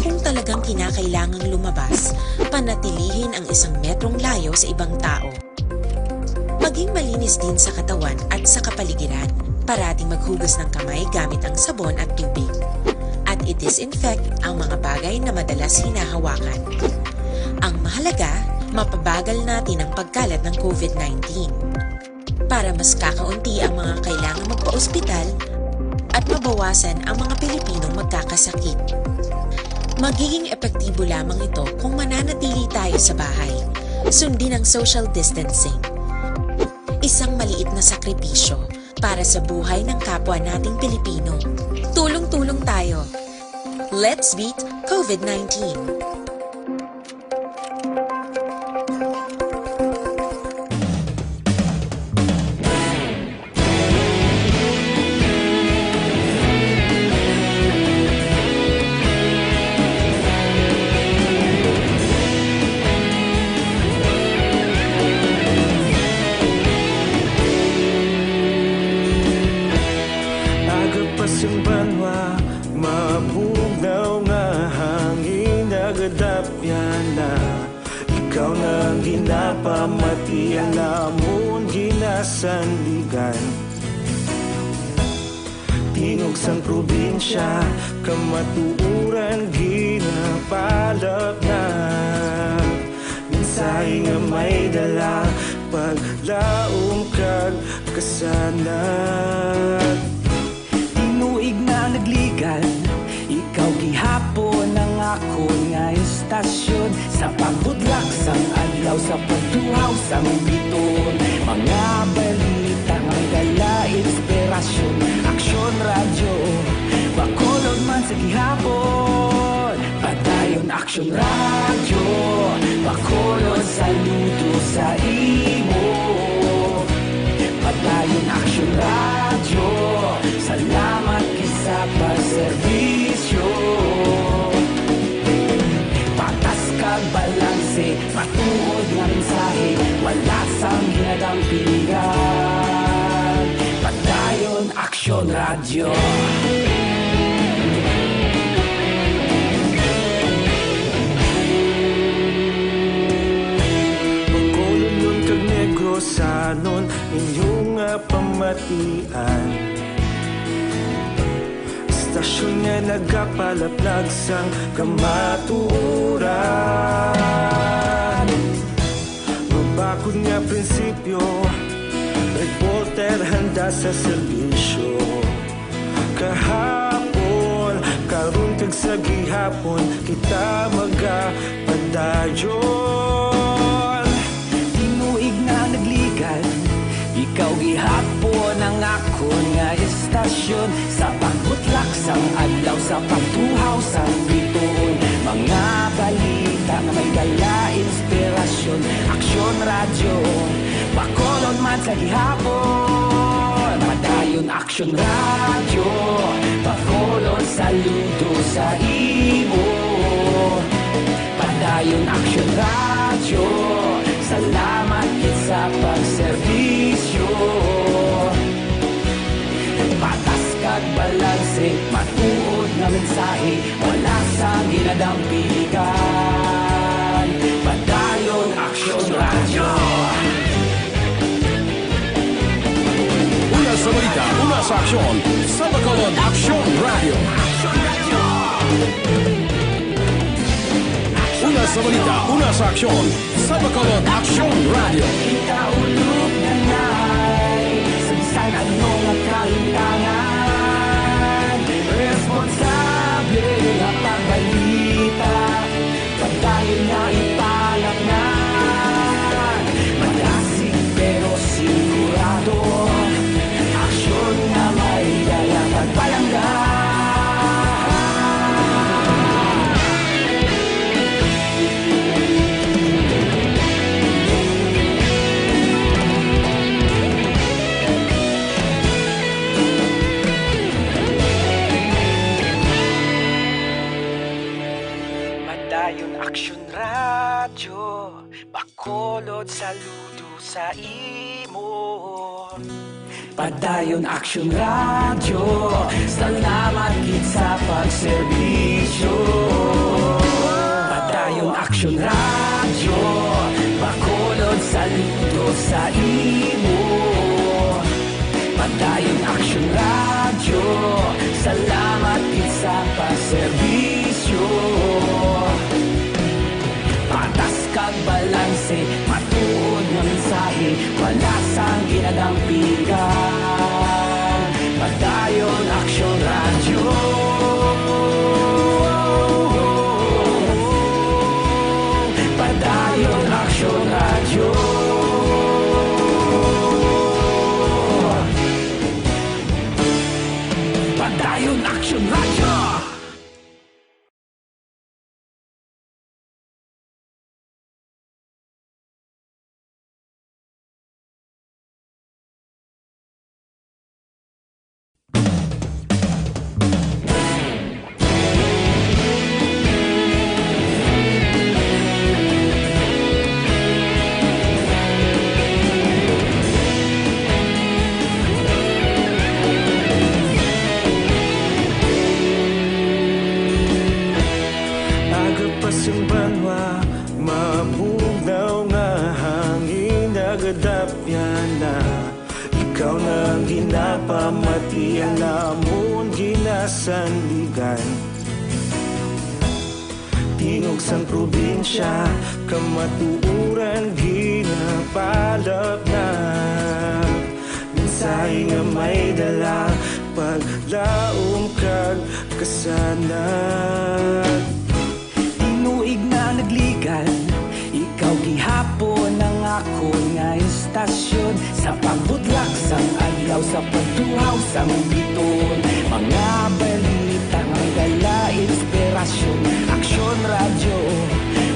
Kung talagang kinakailangang lumabas, panatilihin ang isang metrong layo sa ibang tao. Maging malinis din sa katawan at sa kapaligiran. Parating maghugas ng kamay gamit ang sabon at tubig. At i-disinfect ang mga bagay na madalas hinahawakan. Ang mahalaga, mapabagal natin ang pagkalat ng COVID nineteen. Para mas kakaunti ang mga kailangang magpaospital at mabawasan ang mga Pilipinong magkakasakit. Magiging epektibo lamang ito kung mananatili tayo sa bahay. Sundin ang social distancing. Isang maliit na sakripisyo para sa buhay ng kapwa nating Pilipino. Tulong-tulong tayo. Let's beat COVID nineteen. Aga pa sing banwa, mabugnaw nga hangin nagadapyan na. Ikaw na ang ginapamati, ang amon ginasandigan. Tingog sang probinsya, kamatuoran ginapalapnag. Mensahe nga may dala, paglaom kag kasanag. Tinuig na nagligad, ikaw gihapon ang akon nga istasyon. Sa pagbutlak sang adlaw, sa pagtuhaw sang bituon, mga balita nga may dala inspirasyon. Aksyon Radyo, Bacolod man sa gihapon. Padayon Aksyon Radyo, Bacolod, saludo sa imo. Padayon Aksyon Radyo, salamat gid sa pagserbisyo. Patas kag balanse, matuod nga mensahe, wala sang ginadampigan. Padayon Aksyon Radyo. Bacolodnon kag Negrosanon, inyo nga pamatian. Istasyon nga nagapalaplag sang kamatuoran. Mabakod nga prinsipyo, reporter handa sa serbisyo. Kahapon, karon kag sa gihapon, kita magapadayon. Tinuig na nagligad, ikaw gihapon ang akon nga istasyon. Sa pagbutlak sang adlaw, sa pagtuhaw sang bituon, mga balita nga may dala inspirasyon. Aksyon Radyo, Bacolod man sa gihapon. Padayon Aksyon Radyo, Bacolod, saludo sa imo. Padayon Aksyon Radyo, salamat gid sa pagserbisyo. Patas kag balanse, matuod nga mensahe, wala sang ginadampigan. Padayon Aksyon Radyo. Una sa balita, una sa aksyon, sa Bacolod Aksyon Radyo. Una sa balita, una sa aksyon, sa Bacolod Aksyon Radyo. Kita ulog na nay, sa Aksyon Radyo, Bacolod, saludo sa imo. Padayon Aksyon Radyo, salamat gid sa pagserbisyo. Padayon Aksyon Radyo, Bacolod, saludo sa imo. Padayon Aksyon Radyo, salamat gid sa pagserbisyo. Patas kag balanse, matuod nga mensahe, wala sang ginadampigan. Padayon Aksyon Radyo. Padayon Aksyon Radyo. Padayon Aksyon Radyo. Aga pa sang banwa, mabugnaw nga hangin nagadapyan na. Ikaw na ang ginapamati, ang amon ginasandigan. Tingog sang probinsya, kamatuoran ginapalapnag. Mensahe nga may dala, paglaom kag kasanag. Tinuig na nagligan, ikaw gihapon ang akon nga istasyon. Sa pagbutlak sang adlaw, sa pagtuhaw sang bituon, mga balita nga may dala inspirasyon. Aksyon Radyo,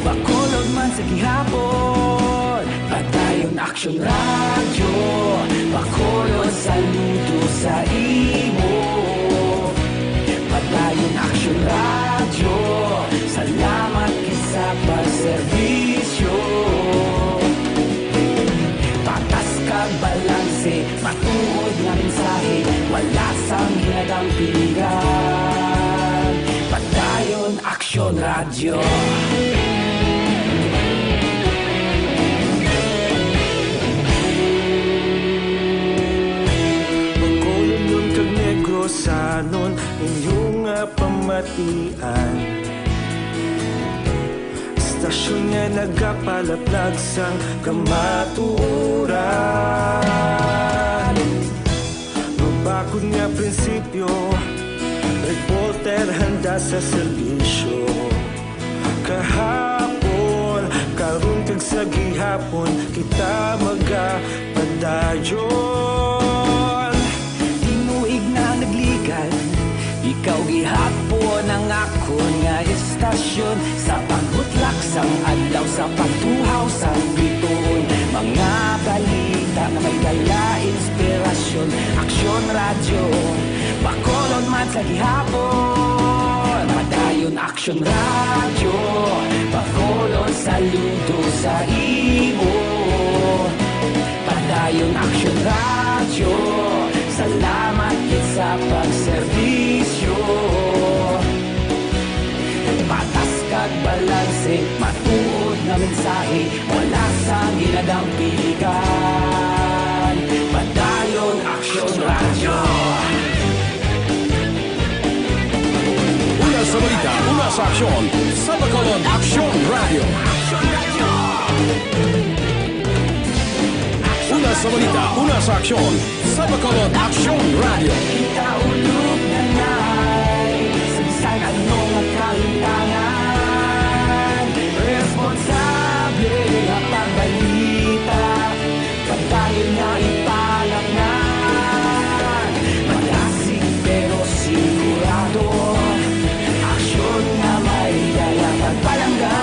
Bacolod man sa gihapon. Padayon Aksyon Radyo, Bacolod, saludo sa imo. Padayon Aksyon Radyo, salamat gid sa pagserbisyo. Patas kag balanse, matuod nga mensahe, wala sang ginadampigan. Padayon Aksyon Radyo. Bacolodnon kag Negrosanon, inyo nga pamatian. Istasyon nga nagapalaplag sang kamatuoran. Mabakod nga prinsipyo, reporter handa sa serbisyo. Kahapon, karon kag sa gihapon, kita magapadayon. Tinuig na nagligan, ikaw gihapon ang akon nga istasyon. Sa pagbutlak sang adlaw, sa pagtuhaw sang bituon, mga balita nga may dala inspirasyon. Aksyon Radyo, Bacolod man sa gihapon. Padayon Aksyon Radyo, Bacolod, saludo sa imo. Padayon Aksyon Radyo, salamat gid sa pagserbisyo. Patas kag balanse, matuod nga mensahe, wala sang ginadampigan. Padayon Aksyon Radyo. Una sa balita, una sa aksyon, sa Bacolod Aksyon Radyo. Una sa balita, una sa aksyon, sa Bacolod Aksyon Radyo. Kita ulog na ngay, sa bisan ano nga kalintangan, responsable nga pagbalita, padayon nga ipalapngan. Malasig pero sigurado, aksyon nga may dala kag palangga.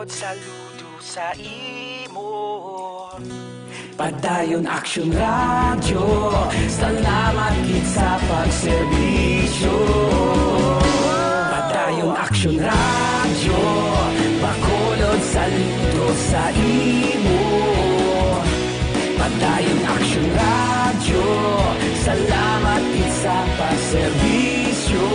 Saludo sa imo. Padayon Action Radio, salamat gid sa pagserbisyo. Padayon Action Radio, Bacolod, saludo sa imo. Padayon Action Radio, salamat gid sa pagserbisyo.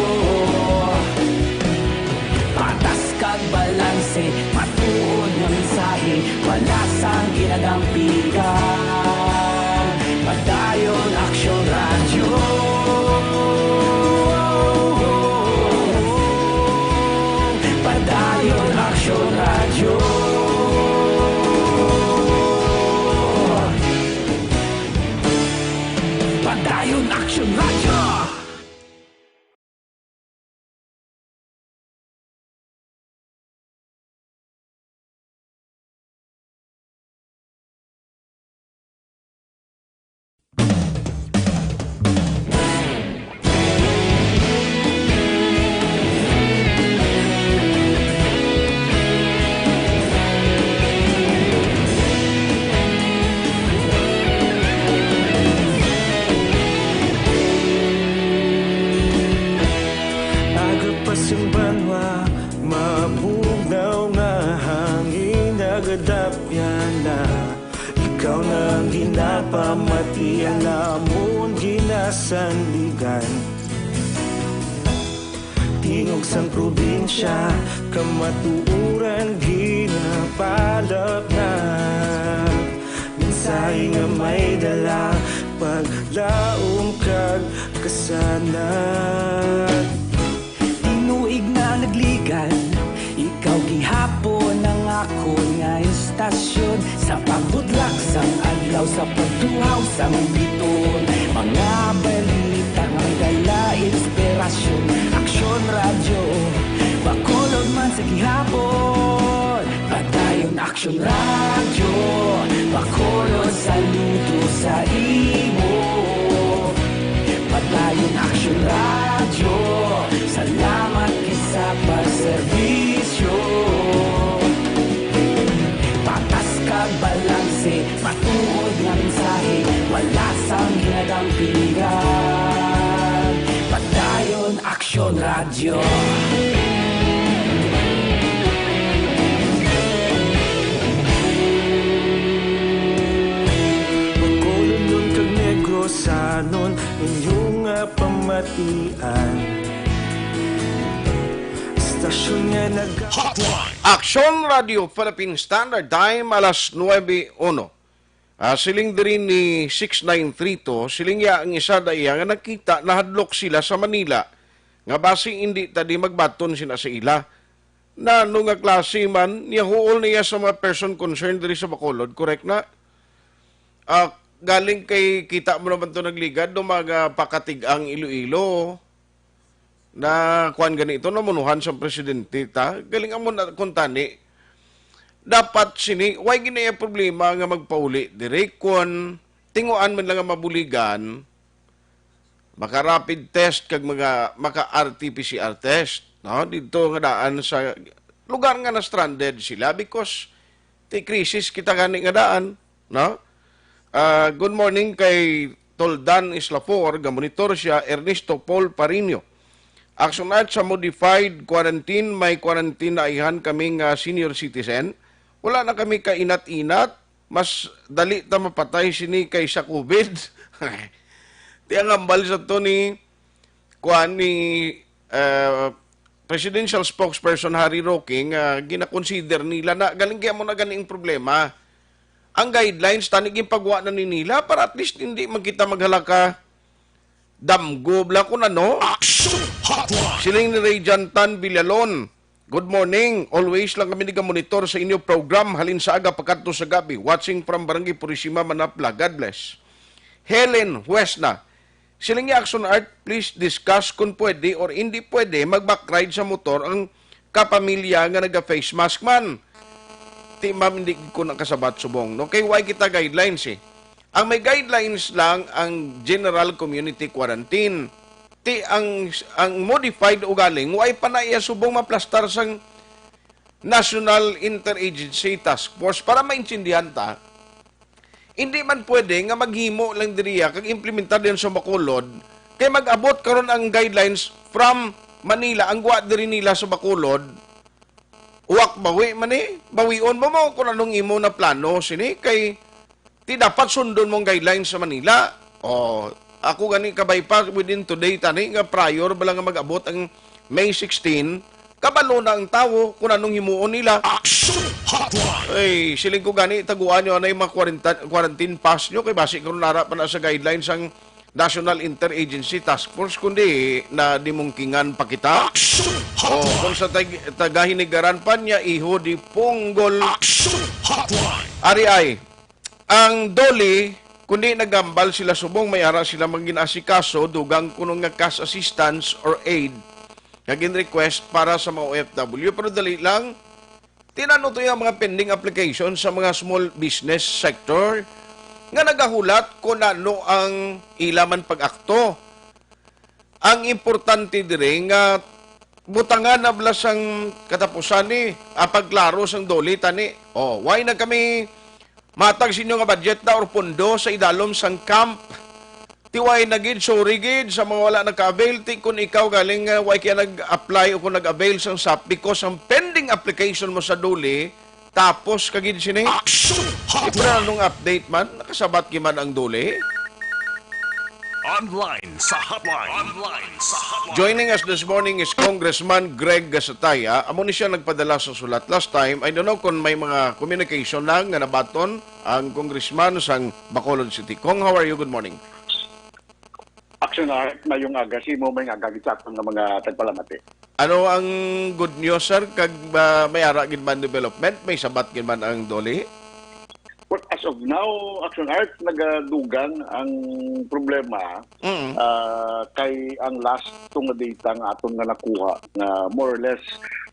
Patas kag balanse, matuod nga mensahe, wala sang ginadampigan. Padayon Action Radio. Padayon Action Radio. Padayon Action Radio. Aga pa sing banwa, mabugnaw nga hangin nagadapyan na. Ikaw na ang ginapamatian, amon ginasandigan. Tingog sang probinsya, kamatuoran ginapalapnag. Mensahe nga may dala, paglaom kag kasanag. Tinuig na nagligad, ikaw gihapon ang akon nga istasyon. Sa pagbudlak sang adlaw, sa pagtuhaw sang biton, mga balita nga may dala inspirasyon. Aksyon Radyo, Bacolod man sa gihapon. Padayon Aksyon Radyo, Bacolod, saludo sa imo. Padayon Aksyon Radyo, salamat gid sa pagserbisyo. Patas kag balanse, matuod nga mensahe, wala sang ginadampigan. Padayon Aksyon Radyo. Bacolodnon kag Negrosanon, inyo nga pamatian. Istasyon nga nag- Hotline. Aksyon Radio Philippine Standard Time, alas nuebe uno. Ah, siling diri ni six nine three two, siling niya ang isa da iya nga nakita nahadlok sila sa Manila, nga basi indi ta di magbaton sina sa ila. Na ano nga klase man, niya huol niya sa mga person concerned diri sa Bacolod, correct na? Ah, galing kay kita mo naman to nagligad, no, mga pakatig-ang Iloilo. Na kuan gani ito, namunuhan sa presidente ta. Galing amo na kung tani. Dapat sini, why gini ang problema nga magpauli diri? Kung tinguan man lang ang mabuligan, maka-rapid test kag mga maka-R T P C R test, no? Dito nga daan sa lugar nga na-stranded sila because ti crisis kita gani nga daan, no? Ah, good morning kay Toldan Islafor, ga-monitor siya, Ernesto Paul Parino. Action at sa modified quarantine, may quarantine na ayhan kami nga senior citizen. Wala na kami kainat-inat, mas dali ta mapatay sini kaysa COVID. Ti ang hambal sa to ni, kuan, ni, eh, Presidential Spokesperson Harry Roque nga ginakonsider nila na galing kaya mo na ganing problema. Ang guidelines, tani ginpagwa na ni nila para at least hindi man kita maghalaka damgo bla kun ano. Action Hotline. Siling ni Ray Jantan Villalon, "Good morning. Always lang kami nagamonitor sa inyo program halin sa aga pagkadto sa gabi. Watching from Barangay Purisima, Manapla. God bless." Helen Huesna, siling ni Action Art, "Please discuss kung pwede or hindi pwede mag-backride sa motor ang kapamilya nga naga-face mask man." Ti, ma'am, hindi ko nakasabat subong, no? Kay why kita guidelines, eh. Ang may guidelines lang ang general community quarantine. Ti ang, ang modified ugaling, why pa na iya subong maplastar sang National Interagency Task Force, para maintindihan ta, hindi man pwede nga maghimo lang diriya kag implementar din sa Bacolod, kay mag-abot karon ang guidelines from Manila, ang gwa diri nila sa Bacolod, uwak bawi man ni, bawion mo mo kung anong imo na plano sini, kay ti dapat sundon mong guidelines sa Manila. O, ako gani kabay pa within today tani nga prior ba lang nga mag-abot ang May sixteen, kabalo na ang tawo kung anong himuon nila. Action Hotline! Ay, siling ko gani, taguan nyo anay mga quaranta, quarantine pass nyo, kay basi karon nara pa na sa guidelines ang National Interagency Task Force, kundi na dimungkingan pa kita. Action O, Hotline! Kung sa tag-, tagahinigaran pa niya, iho di punggol. Action Hotline! Ari ay, ang DOLE, kundi nagambal sila subong may ara sila magin-asikaso, dugang kuno nga cash assistance or aid nga gin-request para sa mga O F W. Pero dali lang, tinano to yung mga pending application sa mga small business sector nga nagahulat kung ano ang ila man pag-akto. Ang importante diri nga butangan na bala sang katapusan ni, ah, pagklaro sang DOLE tani. Oh, why na kami matag sa inyo nga budget na or pondo sa idalom sang camp? Ti why na gid, sorry gid sa mga wala naka-avail. Ti kun ikaw galing nga why kaya nag-apply o kung nag-avail sang SAP because ang pending application mo sa DOLE, tapos ka gid sini. Action Hotline! Pero anong update man? Nakasabat gid man ang DOLE? Online sa hotline. Online sa hotline. Joining us this morning is Congressman Greg Gasataya. Amo ni siya nagpadala sa sulat last time. I don't know kung may mga communication na nga nabaton ang congressman sang Bacolod City. Cong, how are you? Good morning. Action Art, mayong aga. Si mo may aga gid sa aton nga mga tagpalamati. Ano ang good news, sir? Kag, ah, may ara gid man development? May sabat gid man ang DOLE? Well, as of now, Action Art, nagadugang ang problema, Mm. ah, kay ang last to nga data nga aton nga nakuha nga more or less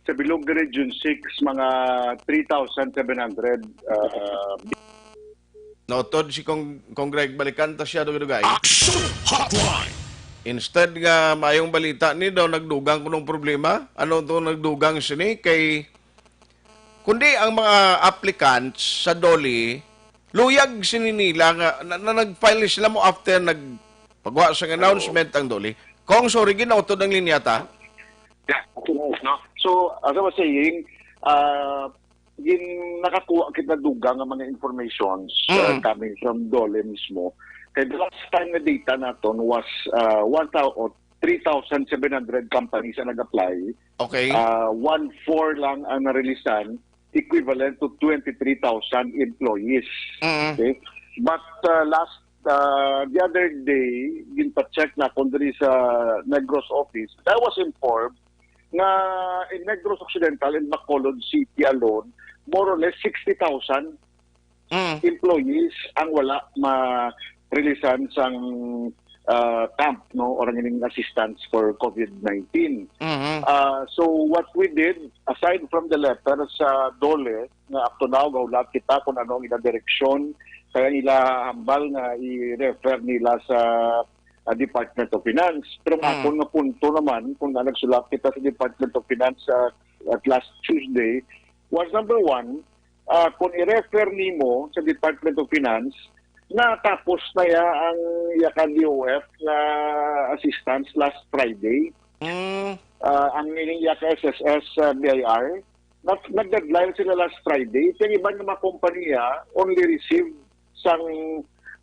sa bilog Region six, mga three thousand seven hundred, ah, Notod si Cong-, Cong Greg, balikan ta siya dugay-dugay. Action Hotline! Instead nga maayong balita ni daw nagdugang kunong problema, ano to nagdugang sini kay kundi ang mga applicants sa DOLE, luyag sini nila nga na, na nag-file sila mo after nagpagawa sang Oo. announcement ang DOLE. Cong, sorry, ginautod ang linya ta. Yeah, okay, no? So, as I was saying, uh, gin-, nakakuha kita dugang nga mga informations, uh, Mm. coming from DOLE mismo. Kay the last time na data naton was, uh, one thousand, o three thousand seven hundred companies ang nag-apply. Okay. Uh, one four lang ang narilisan, equivalent to twenty-three thousand employees. Mm. Okay? But, uh, last, uh, the other day, ginpa-check na kung diri sa Negros office, I was informed nga in Negros Occidental and Bacolod City alone, more or less sixty thousand Mm. employees ang wala ma-releasean sang, ah, camp, no, or ang ining assistance for COVID nineteen. Mhm. Ah, so what we did, aside from the letter sa DOLE, nga up to now, gahulat kita kung ano ang ila direksyon, kaya nila hambal nga i-refer nila sa, ah, Department of Finance. Pero ang Mm. akon nga punto naman, kung na nagsulat kita sa Department of Finance, ah, at last Tuesday, was number one, ah, kung i-refer nimo sa Department of Finance, natapos na ya ang iya ka D O F nga assistance last Friday. Mm. Ah, ang ining iya ka S S S, ah, B I R, nag-, nag-deadline sila last Friday. Kaya iban nga mga kompanya only received sang,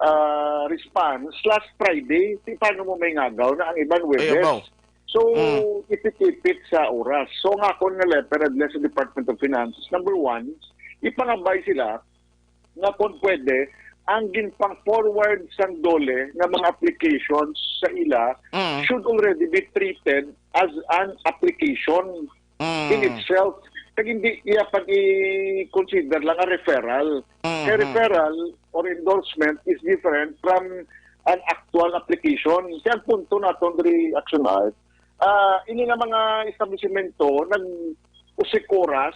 ah, response last Friday. Di paano mo may ngagaw na ang iban Webes? Ayaw. So, Mm. ititipit sa oras. So, ang akon nga letter address sa Department of Finances, number one, ipangabay sila nga kung pwede, ang ginpang-forward sang DOLE nga mga applications sa ila Mm. should already be treated as an application Mm. in itself. Kag hindi iya pag i-consider lang ang referral. Mm, Kay mm. referral or endorsement is different from an actual application. Kaya ang punto naton diri, Action Art, ah, ini nga mga establisimento nag-usik oras,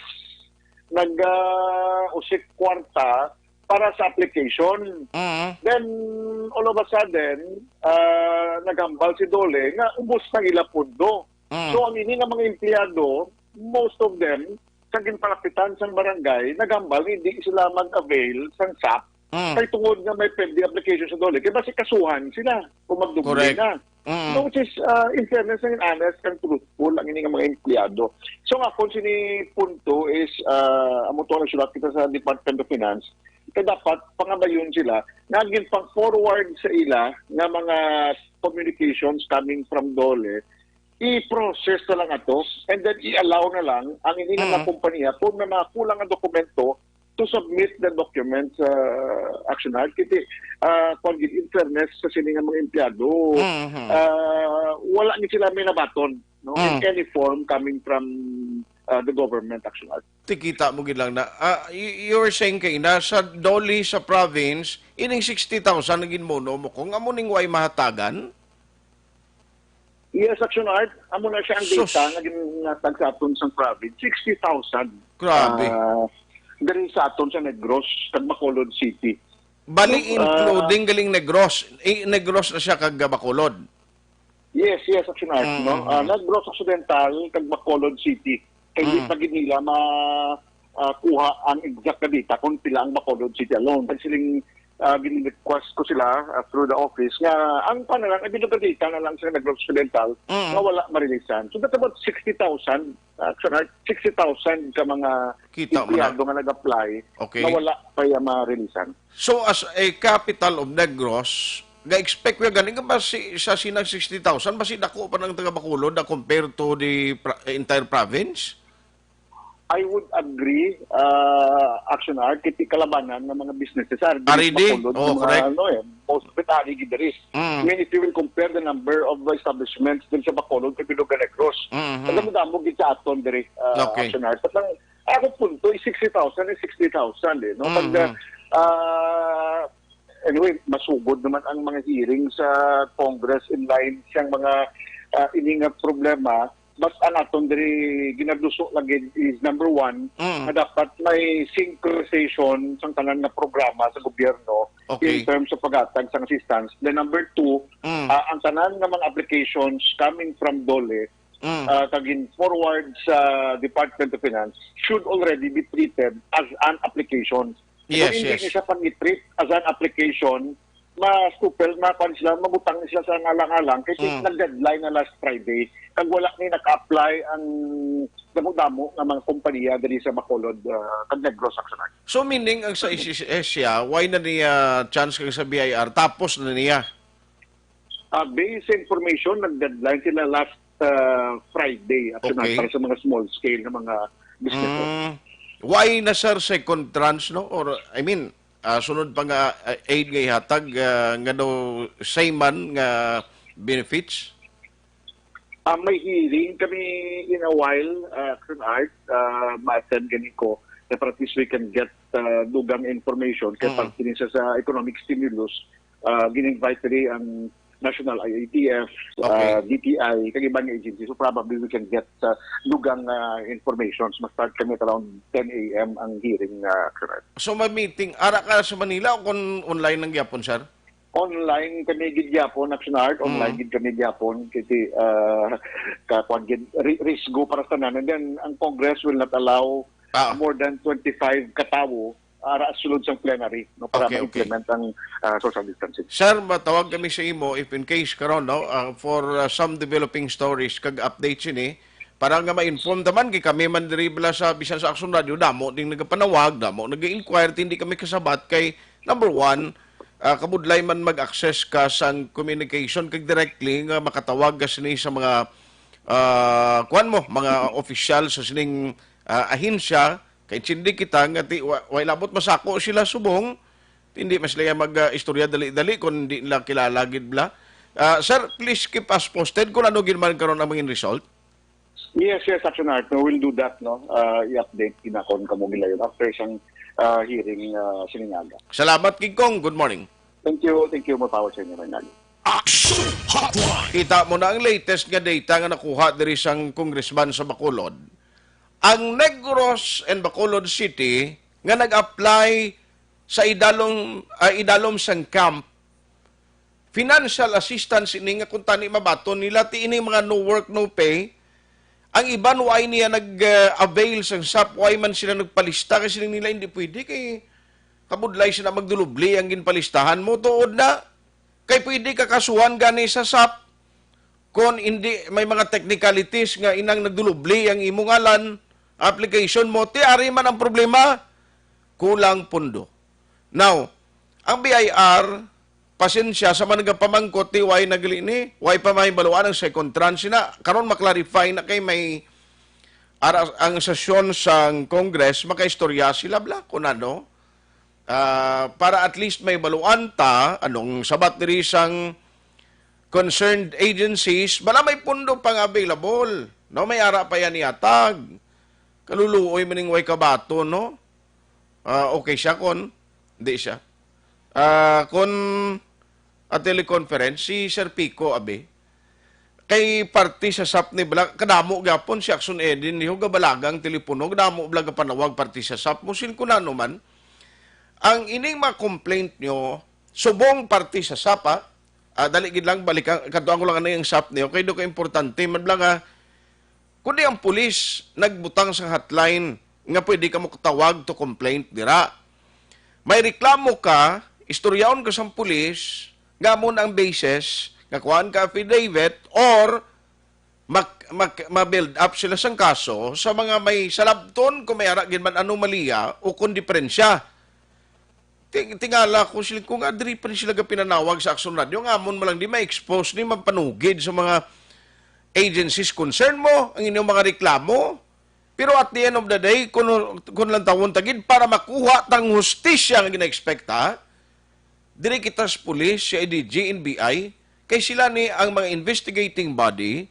nag, ah, usik kwarta para sa application. Mm. Then, all of a sudden, ah, naghambal si DOLE nga ubos na ila pondo. Mm. So, ang ini nga mga empleyado, most of them, sa ginpalapitan sang barangay, naghambal nga hindi sila mag-avail sang sap. Mm. Kay tungod nga may pending application sa DOLE, kay basi kasuhan sila kung magdugli Correct. na. Mm. No, which is, uh, in fairness, ang honest, ang truthful, ang ini nga mga empleyado. So, nga kung sini punto is, uh, amo to, nagsulat kita sa Department of Finance, kay dapat pangabayon sila nga gin pang-forward sa ila nga mga communications coming from DOLE, i-process na lang ato, and then i-allow na lang ang ini nga mga Mm. kompanya kung may mga kulang nga dokumento to submit the documents, uh, Action Art. Kasi, uh, kung in fairness sa sini nga mga empleyado, Mhm. uh, wala ni sila may nabaton, no, in Mm. any form coming from, uh, the government, Action Art. Tikita mo gid lang na, ah, y-, you were saying kay na sa DOLE sa province, ining sixty thousand na ginmuno mo, kung amo ning way mahatagan? Yes, Action Art. Amo na siya ang Sus. data nga ginatag sa aton sa province. Sixty thousand. Grabe. Ah, diri sa aton sa Negros, kag Bacolod City. Bali, No, ah, including galing Negros. Eh, Negros na siya kag Bacolod. Yes, yes, Action Art, Mm, no? mm, Ah, mm. Negros Occidental, kag Bacolod City. Kay di Mm. pa gid nila ma-, ah, kuha ang exact nga data kung pila ang Bacolod City alone. Kag siling, ah, gin-request ko sila, ah, through the office nga ang pa na lang, ang data na lang sa Negros Occidental Mm. nga wala marilisan. So that's about sixty thousand, ah, Action Art, sixty thousand ka mga Kita mo na. empleyado nga nag-apply Okay. nga wala pa iya marilisan. So, as a capital of Negros, ga-expect mo gani nga basi sa sinang sixty thousand, basi dako pa ng taga Bacolod na compared to the pro-, entire province? I would agree, uh, Action Art, kiti kalabanan ng mga businesses are Ari di? Bacolod, Oh, mga, correct. ano, eh, most of it ari gid diri. Mm. I mean, if you will compare the number of establishments din sa Bacolod kay Bilog Negros, Mm-hmm. alam mo, damo gid sa aton diri, uh, Okay. Action Art. At ang ako punto is sixty thousand is sixty thousand, eh, no? Pag, Mm-hmm. uh, anyway, masugod naman ang mga hearing sa Congress in line siyang mga, ah, ini nga problema. But ang aton diri ginaduso lagi is number one, Mm. nga dapat may synchronization sang tanan nga programa sa gobyerno Okay. in terms of paghatag sang assistance. Then number two, Mm. ah, ang tanan nga mga applications coming from DOLE, Mm. ah, kag in forward sa Department of Finance should already be treated as an application. Yes, Kung hindi yes. niya siya pag-i-treat as an application, ma-stupel, ma-, kuwan sila, mabutang sila sa ngalang-alang, kay Mm. nag-deadline na last Friday, kag wala ni naka-apply ang damo-damo nga mga kompanya diri sa Bacolod, ah, kag Negros, Action Art. So, meaning, ang sa S S S siya, why na niya chance kang sa B I R? Tapos na niya? Ah, based sa information, nag-deadline sila last, ah, Friday, Action Art, Okay. para sa mga small scale na mga businesses. Mm. Why na, sir, second tranche, no? Or, I mean, ah, sunod pa nga, ah, aid nga ihatag, ah, nga daw same man nga benefits? Ah, may hearing kami in a while, ah, Action Art, ah, ma-attend gani ko, that at least we can get, ah, dugang information kay Mm. parte ni sa, sa economic stimulus, ah, gin-invite diri ang National I A T F, Okay. ah, D T I, kag iban nga agency. So probably we can get, ah, dugang, ah, informations. Mag-start kami at around ten A M ang hearing, ah, Action Art. So may meeting, ara ka sa Manila o kung online lang gyapon, sir? Online kami gid gyapon, Action Art. Online Mm. gid kami gyapon. Kasi, ah, ka-, kuwan gid, ri-, risgo para sa tanan. And then, ang Congress will not allow Ah. more than twenty-five ka tawo, ah, ra-, sulod sang plenary, no, para Okay, okay. ma-implement ang, ah, social distancing. Sir, matawag kami sa imo if in case karon, no, ah, for, ah, some developing stories kag updates ini, para nga ma-inform naman kay kami man diri bala sa, bisan sa Action Radio, damo ding nagapanawag, damo nag-inquire, hindi kami kasabat kay number one, ah, kabudlay man mag-access ka sang communication kag directly nga makatawag ka sini sa mga, ah, kuwan mo, mga opisyal sa sining, ah, ahensya. Kay intindi kita nga ti-, wa-, way labot masako sila subong, hindi man sila mag, ah, istorya dali-dali kung di nila kilala gid bala. Ah, sir, please keep us posted kung ano gid man karon ang mga result. Yes, yes, Action Art. No, we'll do that, no? Ah, i-update kinakon kamo gilayon after sang, ah, hearing, ah, siningaga. Salamat, Kigkong. Good morning. Thank you, thank you. More power sa inyo, Reynaldo. Action Hotline. Kita mo na ang latest nga data nga nakuha diri sang congressman sa Bacolod. Ang Negros and Bacolod City nga nag-apply sa Idalom, ah, Idalom sang camp, financial assistance ini nga kung tani mabaton nila ti ini mga no work, no pay, Ang iban, why niya nag-avail sang sap, why man sila nagpalista, kay siling nila hindi pwede, kay kabudlay sila magdulubli ang ginpalistahan mo, tuod na. Kay pwede ka kasuhan gani sa sap kung hindi may mga technicalities nga inang nagdulubli ang imong ngalan, application mo, ti ari man ang problema, kulang pundo. Now, ang B I R, pasensya sa mga nagapamangkot, ti why nagli ni, why pa may baluan ang second tranche na, karon ma-clarify na kay may ara ang sesyon sang Congress, makaistorya sila bla kung ano. Ah, para at least may baluan ta, anong sabat diri sang concerned agencies, bala may pundo pang available, no? May ara pa yan ihatag. Kaluluoy man ning way kabato, no? Ah, okay siya kon di siya. Ah, kon a teleconference, si Sir Pico, abi, kay parte sa sap ni bala, kadamo gyapon si Action Eden, niyo gabalagang telepono, kadamo bala gapanawag parte sa sap mo, sin kunano man. Ang ining mga complaint nyo, subong parte sa sap, ha? Ah, dali gid lang, balikan, kadtuan ko lang ano yung sap niyo, kay do ka importante, man bala nga, kundi ang pulis nagbutang sa hotline nga pwede ka mokatawag to complaint dira. May reklamo ka, istoryaon ka sa pulis, nga mo na ang basis, nga kuhaan ka affidavit, or mak, mak, ma-build up sila sang kaso sa mga may salabton kung may ara gid man anomalya o kung diperensya. Ting-, tingala ko sila kung adri pa rin sila gapinanawag sa Action Radio, nga amon mo lang di ma-expose ni mapanugid sa mga agencies concern mo ang inyong mga reklamo. Pero at the end of the day, kung, kung lang tawon tagid para makuha tang hustisya nga gina-expect, ha? Diri kita sa pulis, C I D G, N B I, kay sila ni ang mga investigating body,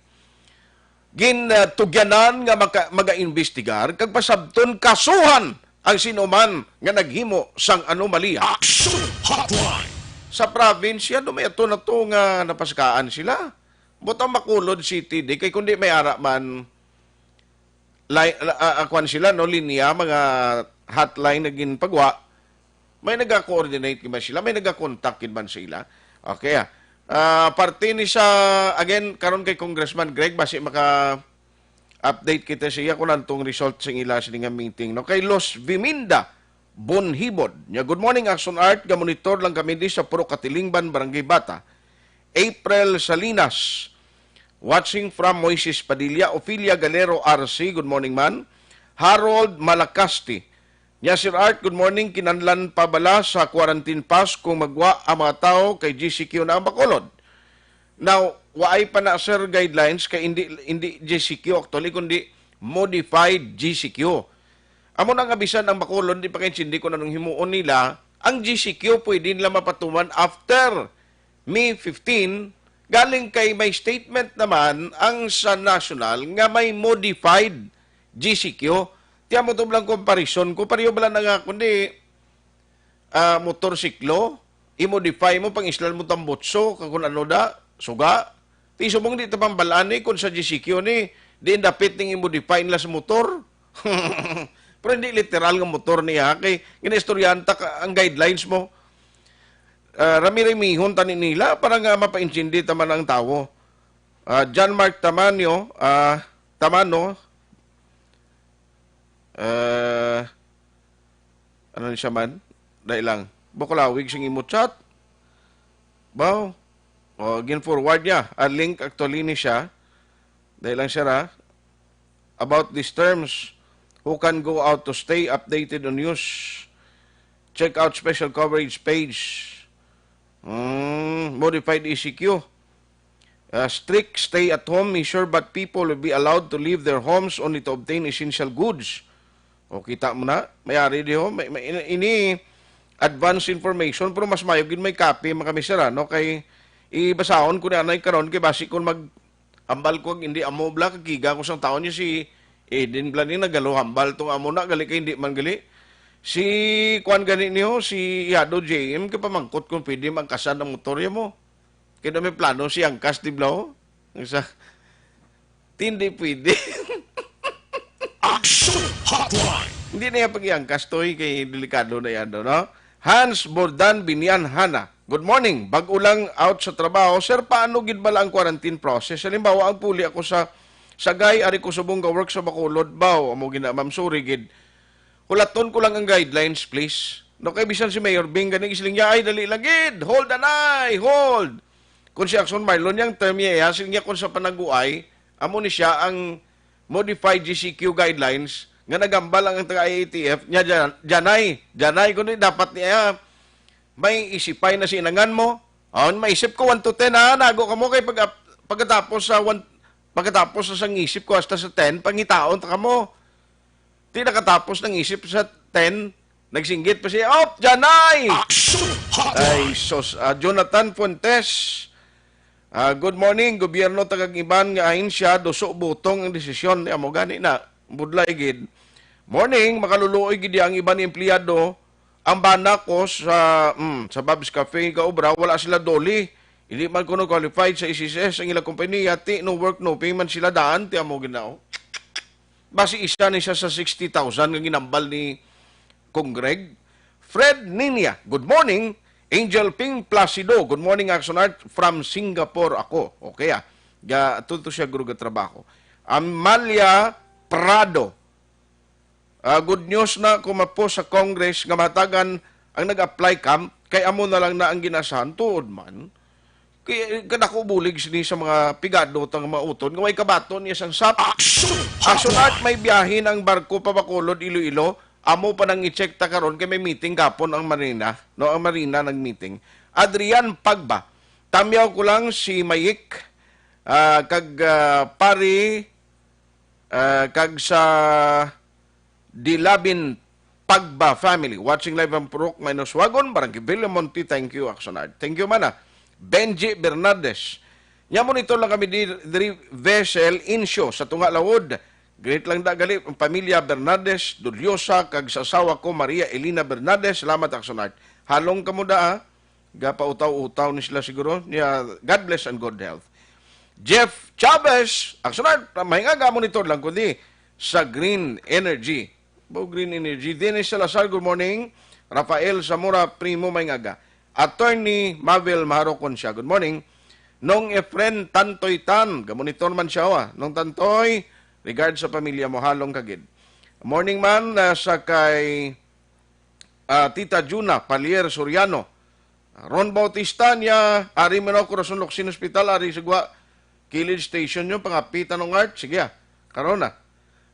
gin, ah, tugyanan nga maka-, maga-imbestigar kag pasabton kasuhan ang sino man nga naghimo sang anomalya. Action Hotline. Sa probinsya, no, may ato na to nga napaskaan sila. Butang Bacolod City, di kay kundi may ara man, li-, ah, ah, kwan sila, no, linya, mga hotline na ginpagwa, may naga-coordinate gid man sila, may naga-contact gid man sa ila. Okay, ah. Ah, parte ni sa, again, karon kay Congressman Greg, basi maka-update kita sa iya kung ano tong result sa ila sini nga meeting, no? Kay Los Viminda Bonhibod. Nya, "Good morning, Action Art. Gamonitor lang kami di sa Purok Katilingban, Barangay Bata." April Salinas. Watching from Moises Padilla, Ofelia Galero R C, good morning man. Harold Malacasti. Nya, "Sir Art, good morning. Kinahanglan pa bala sa quarantine pass kung magwa ang mga tao kay G C Q na ang Bacolod?" Now, waay pa na, sir, guidelines kay hindi, hindi G C Q actually, kundi modified G C Q. Amo na nga bisan ang Bacolod, di pa kaintindi kung anong himuon nila, ang G C Q pwede nila mapatuman after May fifteen, galing kay may statement naman ang sa national nga may modified G C Q. Tiyan mo to lang comparison ko, pareho bala na nga, kundi, ah, motorsiklo, i-modify mo, pang-islan mo tambutso, kag kung ano da, suga. Ti subong di ta pambalaan ni, kung sa G C Q ni, di dapit ning i-modify nila sa motor. Pero hindi literal nga motor niya, kay ginaistoryahan ta ka, ang guidelines mo. Ah, rami-ramihon tani nila para nga mapaintindi ta man ang tawo. Ah, John Mark Tamanyo, ah, Tamano, ah, ano ni siya man? Dahil lang, Bukulawig sing imo chat. Baw. O, gin-forward niya. A link actually ni siya. Dahil lang siya ra. About these terms, who can go out to stay updated on news? Check out special coverage page. Mm, modified E C Q. Uh, strict stay-at-home measure, but people will be allowed to leave their homes only to obtain essential goods. O, kita mo na, may ari di ho. May, may, ini, ini advance information, pero mas mayo gid may copy, mga kamisera, no? Kay ibasahon ko ni anay karon, kay basi kung mag-ambal ko, hindi amo bla, kagiga ko sang taon niya si Eden bla ni nagalo hambal tong amo na, gali kay hindi man gali. Si, kuan gani niyo, si Yado J M, kay pamangkot kung pwede magkasan ang motorya mo. Kaya may plano si Angkas, di bla, oh. Ang sa, hindi pwede. Action Hotline. Hindi na yung pag-iangkas, Toy, kay delikado na yan, no? Hans Bordan Binian Hana. Good morning. Bag-o lang out sa trabaho. Sir, paano gid bala ang quarantine process? Halimbawa, ang puli ako sa Sagay, ari ko subong ga-work sa Bacolod, baw. Amo gina, ma'am, sorry gid. Hulaton ko lang ang guidelines, please. No, kay bisan si Mayor Bing gani, siling niya, "Ay, dali lang gid. Hold on, ay, hold." Kung si Action Marlon, yang term niya, iya, siling niya, kung sa panaguay, amo ni siya ang modified G C Q guidelines nga nagambal ang taga I A T F niya, jan-, janay, janay, kundi dapat niya may isipay na sinangan mo. Awn, maisip ko one to ten, ha, nago ka mo kay pag, pagkatapos sa one, pagkatapos sa sang isip ko hasta sa ten, pangitaon ta ka mo. Di nakatapos ng isip sa ten, nagsinggit pa siya, "Op, janay!" Action Hotline! Ay, sos. Ah, Jonathan Fuentes, ah, "Good morning. Gobyerno tagag iban nga ahensya, duso butong ang desisyon." Amo gani na, budlay gid. "Morning, makaluluoy gid ang iban empleyado. Ang bana ko sa, mm, sa Bob's Cafe gaobra, wala sila doli. Hindi man kuno qualified sa S S S ang ilang kompanya, ti no work, no pay man sila daan, ti amo ginaw." Basi isa ni siya sa sixty thousand nga ginambal ni Congreg. Fred Ninia, "Good morning." Angel Ping Placido, "Good morning, Action Art, from Singapore ako." Okay, ah. Ga, tuto siya, guro, ga trabaho. Amalia Prado, ah, "Good news na kumapos sa Congress nga mahatagan ang nag-apply camp, kay amo na lang na ang ginasahan." Tuod man. Kay, kadako bulig sini sa mga pigado tang mga utod nga way kabaton niya sang sap. Action! Action Hotline! Art, may biyahe ang barko pa Bacolod, Iloilo. Amo pa nang i-check ta karon kay may meeting gapon ang Marina, no? Ang Marina nag-meeting. Adrian Pagba, "Tamyaw ko lang si Mayik, ah, kag, ah, pari, ah, kag sa Dilabin Pagba family. Watching live ang Purok Mainoswagon, Barangay Villamonte. Thank you, Action Art." Thank you, mana. Benji Bernardes, "Nya monitor lang kami di, diri Vessel Incio sa Tunga Lawod. Greet lang da gali ang pamilya Bernardes Duliosa kag sa asawa ko, Maria Elena Bernardes. Salamat, Action Art." Halong kamo da, ah. Gapautaw-utaw ni sila siguro. Niya, God bless and good health. Jeff Chavez, "Action Art, mahingaga, monitor lang kundi sa Green Energy." Bo, Green Energy. Dennis Salazar, "Good morning." Rafael Zamora Primo, mahingaga. Attorney Mabel Maharokon siya, "Good morning." Nong Efren Tantoy Tan, gamonitor man siya, ah. Nong Tantoy, regard sa pamilya mo, halong kagid. Morning man, ah, sa kay, ah, Tita Juna Palier Soriano. Ron Bautista niya, "Ari man ako, Corazon Locsin Hospital, ari sa gwa, kilid station nyo, pangapitan ng art." Sige, ah. Karon na.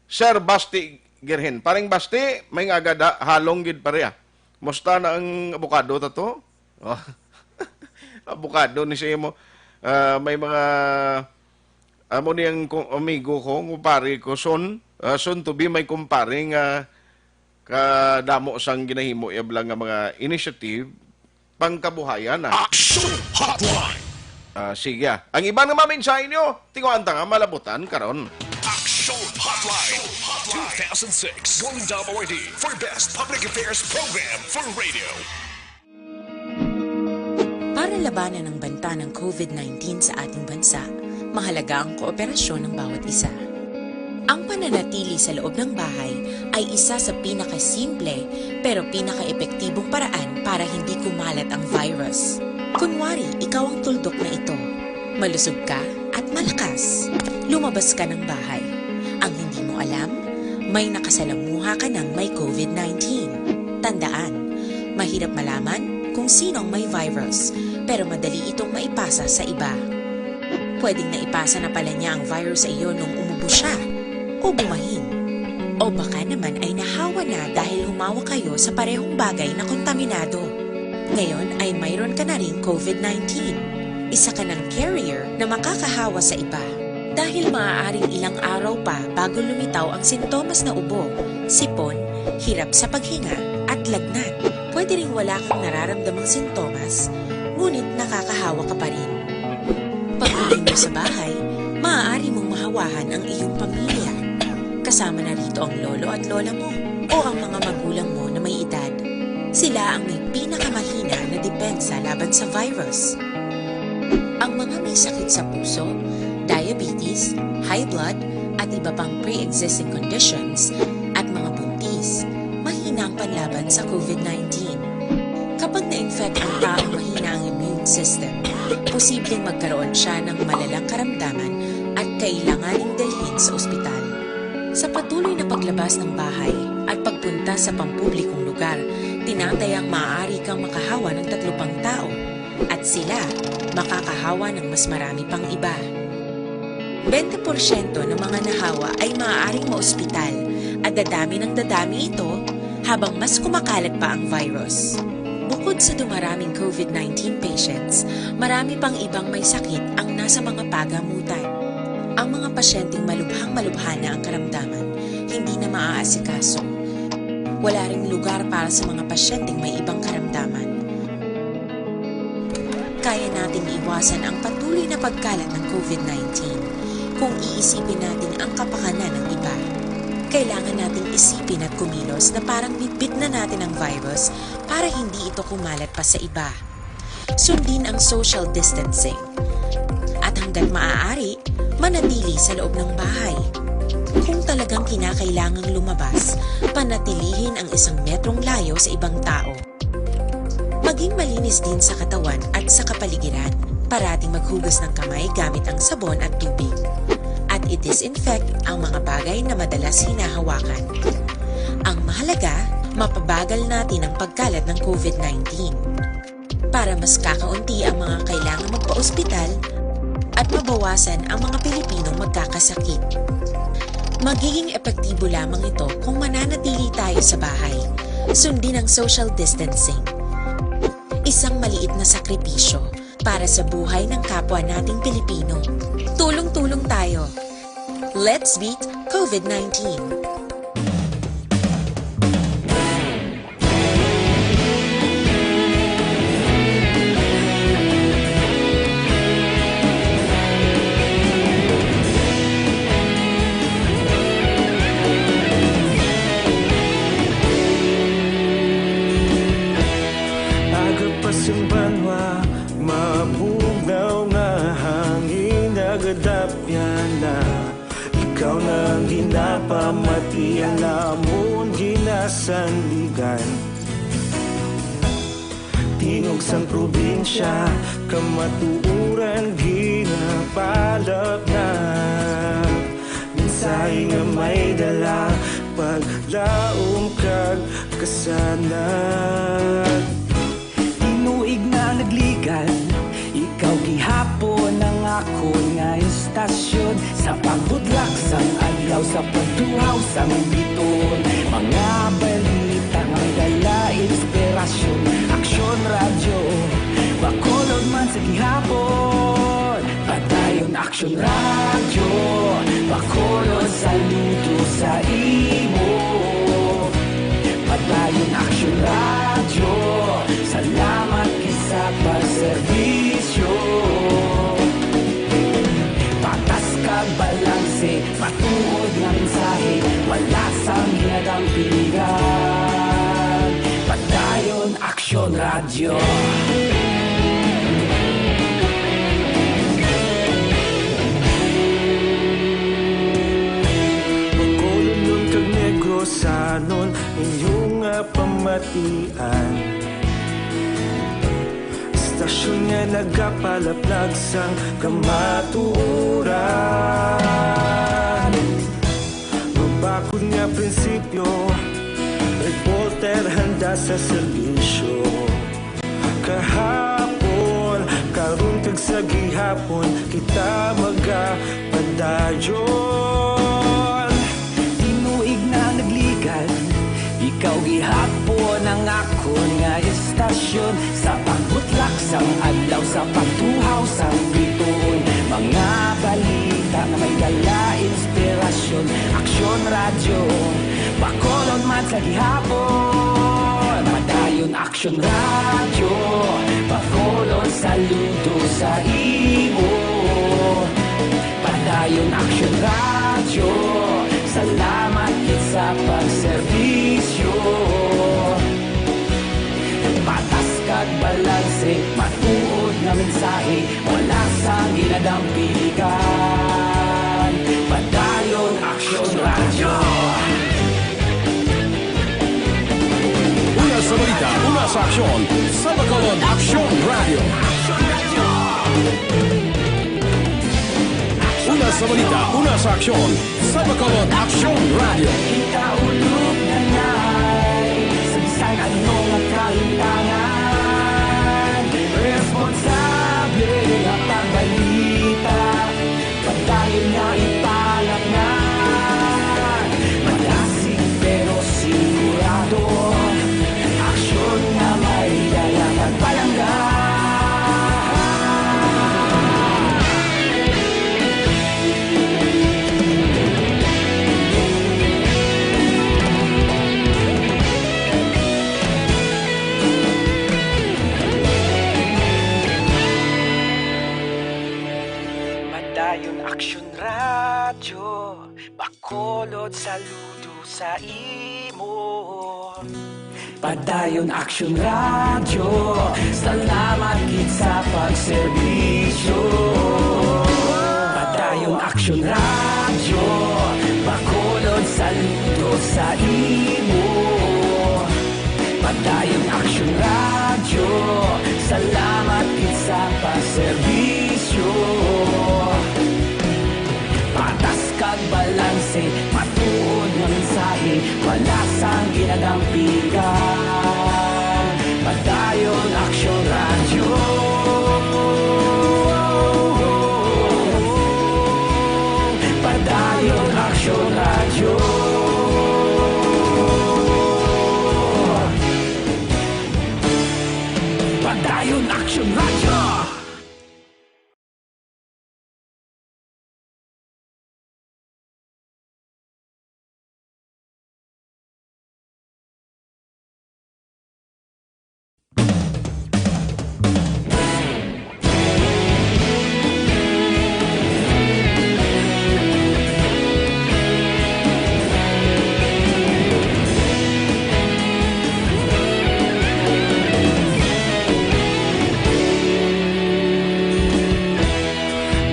Sir Basti Girhin. Paring Basti, mahingaga da, halong gid pareha. Musta na ang abogado ta to? Oh. Abogado ni sa imo. Ah, may mga, amo ni ang ku-, amigo ko, kumpare ko, son, ah, son to be, may kumpare nga kadamo sang ginahimo iya bala nga mga initiative pangkabuhayan na. Action Hotline! Ah, sige, ah. Ang iban nga mga mensahe nyo, tinguhaan ta nga malabutan karon. Action Hotline two thousand six Golden Dome Awardee for Best Public Affairs Program for Radio. Para labanan ang banta ng COVID nineteen sa ating bansa, mahalaga ang kooperasyon ng bawat isa. Ang pananatili sa loob ng bahay ay isa sa pinakasimple pero pinakaepektibong paraan para hindi kumalat ang virus. Kunwari, ikaw ang tuldok na ito. Malusog ka at malakas. Lumabas ka ng bahay. Ang hindi mo alam, may nakasalamuha ka ng may COVID nineteen. Tandaan, mahirap malaman kung sino ang may virus, pero madali itong maipasa sa iba. Pwedeng naipasa na pala niya ang virus sa iyo nung umubo siya o bumahin. O baka naman ay nahawa na dahil humawak kayo sa parehong bagay na kontaminado. Ngayon ay mayroon ka na ring COVID nineteen. Isa ka ng carrier na makakahawa sa iba. Dahil maaaring ilang araw pa bago lumitaw ang sintomas na ubo, sipon, hirap sa paghinga, at lagnat. Pwede ring wala kang nararamdamang sintomas, ngunit nakakahawa ka pa rin. Pag-uwi mo sa bahay, maaari mong mahawahan ang iyong pamilya. Kasama na rito ang lolo at lola mo o ang mga magulang mo na may edad. Sila ang may pinakamahina na depensa laban sa virus. Ang mga may sakit sa puso, diabetes, high blood, at iba pang pre-existing conditions, at mga buntis, mahina ang panlaban sa COVID nineteen. Kapag na-infect ang taong mahina ang immune system, posibleng magkaroon siya ng malalang karamdaman at kailanganing dalhin sa ospital. Sa patuloy na paglabas ng bahay at pagpunta sa pampublikong lugar, tinatayang maaari kang makahawa ng tatlo pang tao at sila makakahawa ng mas marami pang iba. Bente porsyento ng mga nahawa ay maaaring maospital at dadami ng dadami ito habang mas kumakalat pa ang virus. Bukod sa dumaraming COVID nineteen patients, marami pang ibang may sakit ang nasa mga pagamutan. Ang mga pasyenteng malubhang-malubha na ang karamdaman, hindi na maaasikaso. Wala ring lugar para sa mga pasyenteng may ibang karamdaman. Kaya nating iwasan ang patuloy na pagkalat ng COVID nineteen kung iisipin natin ang kapakanan ng iba. Kailangan nating isipin at kumilos na parang bitbit na natin ang virus para hindi ito kumalat pa sa iba. Sundin ang social distancing. At hanggat maaari, manatili sa loob ng bahay. Kung talagang kinakailangang lumabas, panatilihin ang isang metrong layo sa ibang tao. Maging malinis din sa katawan at sa kapaligiran. Parating maghugas ng kamay gamit ang sabon at tubig. At i-disinfect ang mga bagay na madalas hinahawakan. Ang mahalaga, mapabagal natin ang pagkalat ng COVID nineteen. Para mas kakaunti ang mga kailangang magpa-ospital at mabawasan ang mga Pilipinong magkakasakit. Magiging epektibo lamang ito kung mananatili tayo sa bahay. Sundin ang social distancing. Isang maliit na sakripisyo para sa buhay ng kapwa nating Pilipino. Tulong-tulong tayo. Let's beat COVID nineteen. Aga pa sing banwa, mabugnaw nga hangin, nagadapyan na. Ikaw na ang ginapamati, ang amon ginasandigan. Tingog sang probinsya, kamatuoran ginapalap na. Mensahe nga may dala, paglaom kag kasanag. Tinuig na nagligad, ikaw gihapon ang akon nga istasyon. Sa pagbutlak sang adlaw, sa pagtuhaw sang bituon, mga balita nga may dala inspirasyon. Aksyon Radyo, Bacolod man sa gihapon. Padayon Aksyon Radyo, Bacolod, saludo sa imo. Padayon Aksyon Radyo, salamat gid sa pagserbisyo. Patas kag balanse, matuod nga mensahe, wala sang ginadampingan. Padayon Aksyon Radyo. Bacolodnon kag Negrosanon, inyo nga pamatian. Istasyon nga nagapalaplag sang kamatuoran. Mabakod nga prinsipyo, reporter handa sa serbisyo. Kahapon, karon kag sa gihapon, kita magapadayon. Tinuig na nagligad, ikaw gihapon ang akon nga istasyon. Sa pagbutlak sang adlaw, sa pagtuhaw sang bituon, mga balita nga may dala inspirasyon. Aksyon Radyo, Bacolod man sa gihapon. Padayon Aksyon Radyo, Bacolod, saludo sa imo. Padayon Aksyon Radyo, salamat gid sa pagserbisyo. Patas kag balanse, matuod nga mensahe, wala sang ginadampingan. Padayon Aksyon Radyo. Una sa balita, una sa aksyon, sa Bacolod Aksyon Radyo. Una Sa balita, una sa aksyon, sa Bacolod Aksyon Radio. Kita ulog na nai, sa bisan ano nga kahitangan, responsable nga pagbalita, padayon nga ipalaknag, malasig pero sigurado. Aksyon nga may dala kag palangga. Padayon Aksyon Radyo. Bacolod, saludo sa imo. Padayon Aksyon Radyo, salamat gid sa pagserbisyo. Padayon Aksyon Radyo, Bacolod, saludo sa imo. Padayon Aksyon Radyo, salamat gid sa pagserbisyo. Patas kag balanse, matuod nga mensahe, wala sang ginadampigan. Padayon Aksyon Radyo. Padayon Aksyon Radyo. Padayon Aksyon Radyo.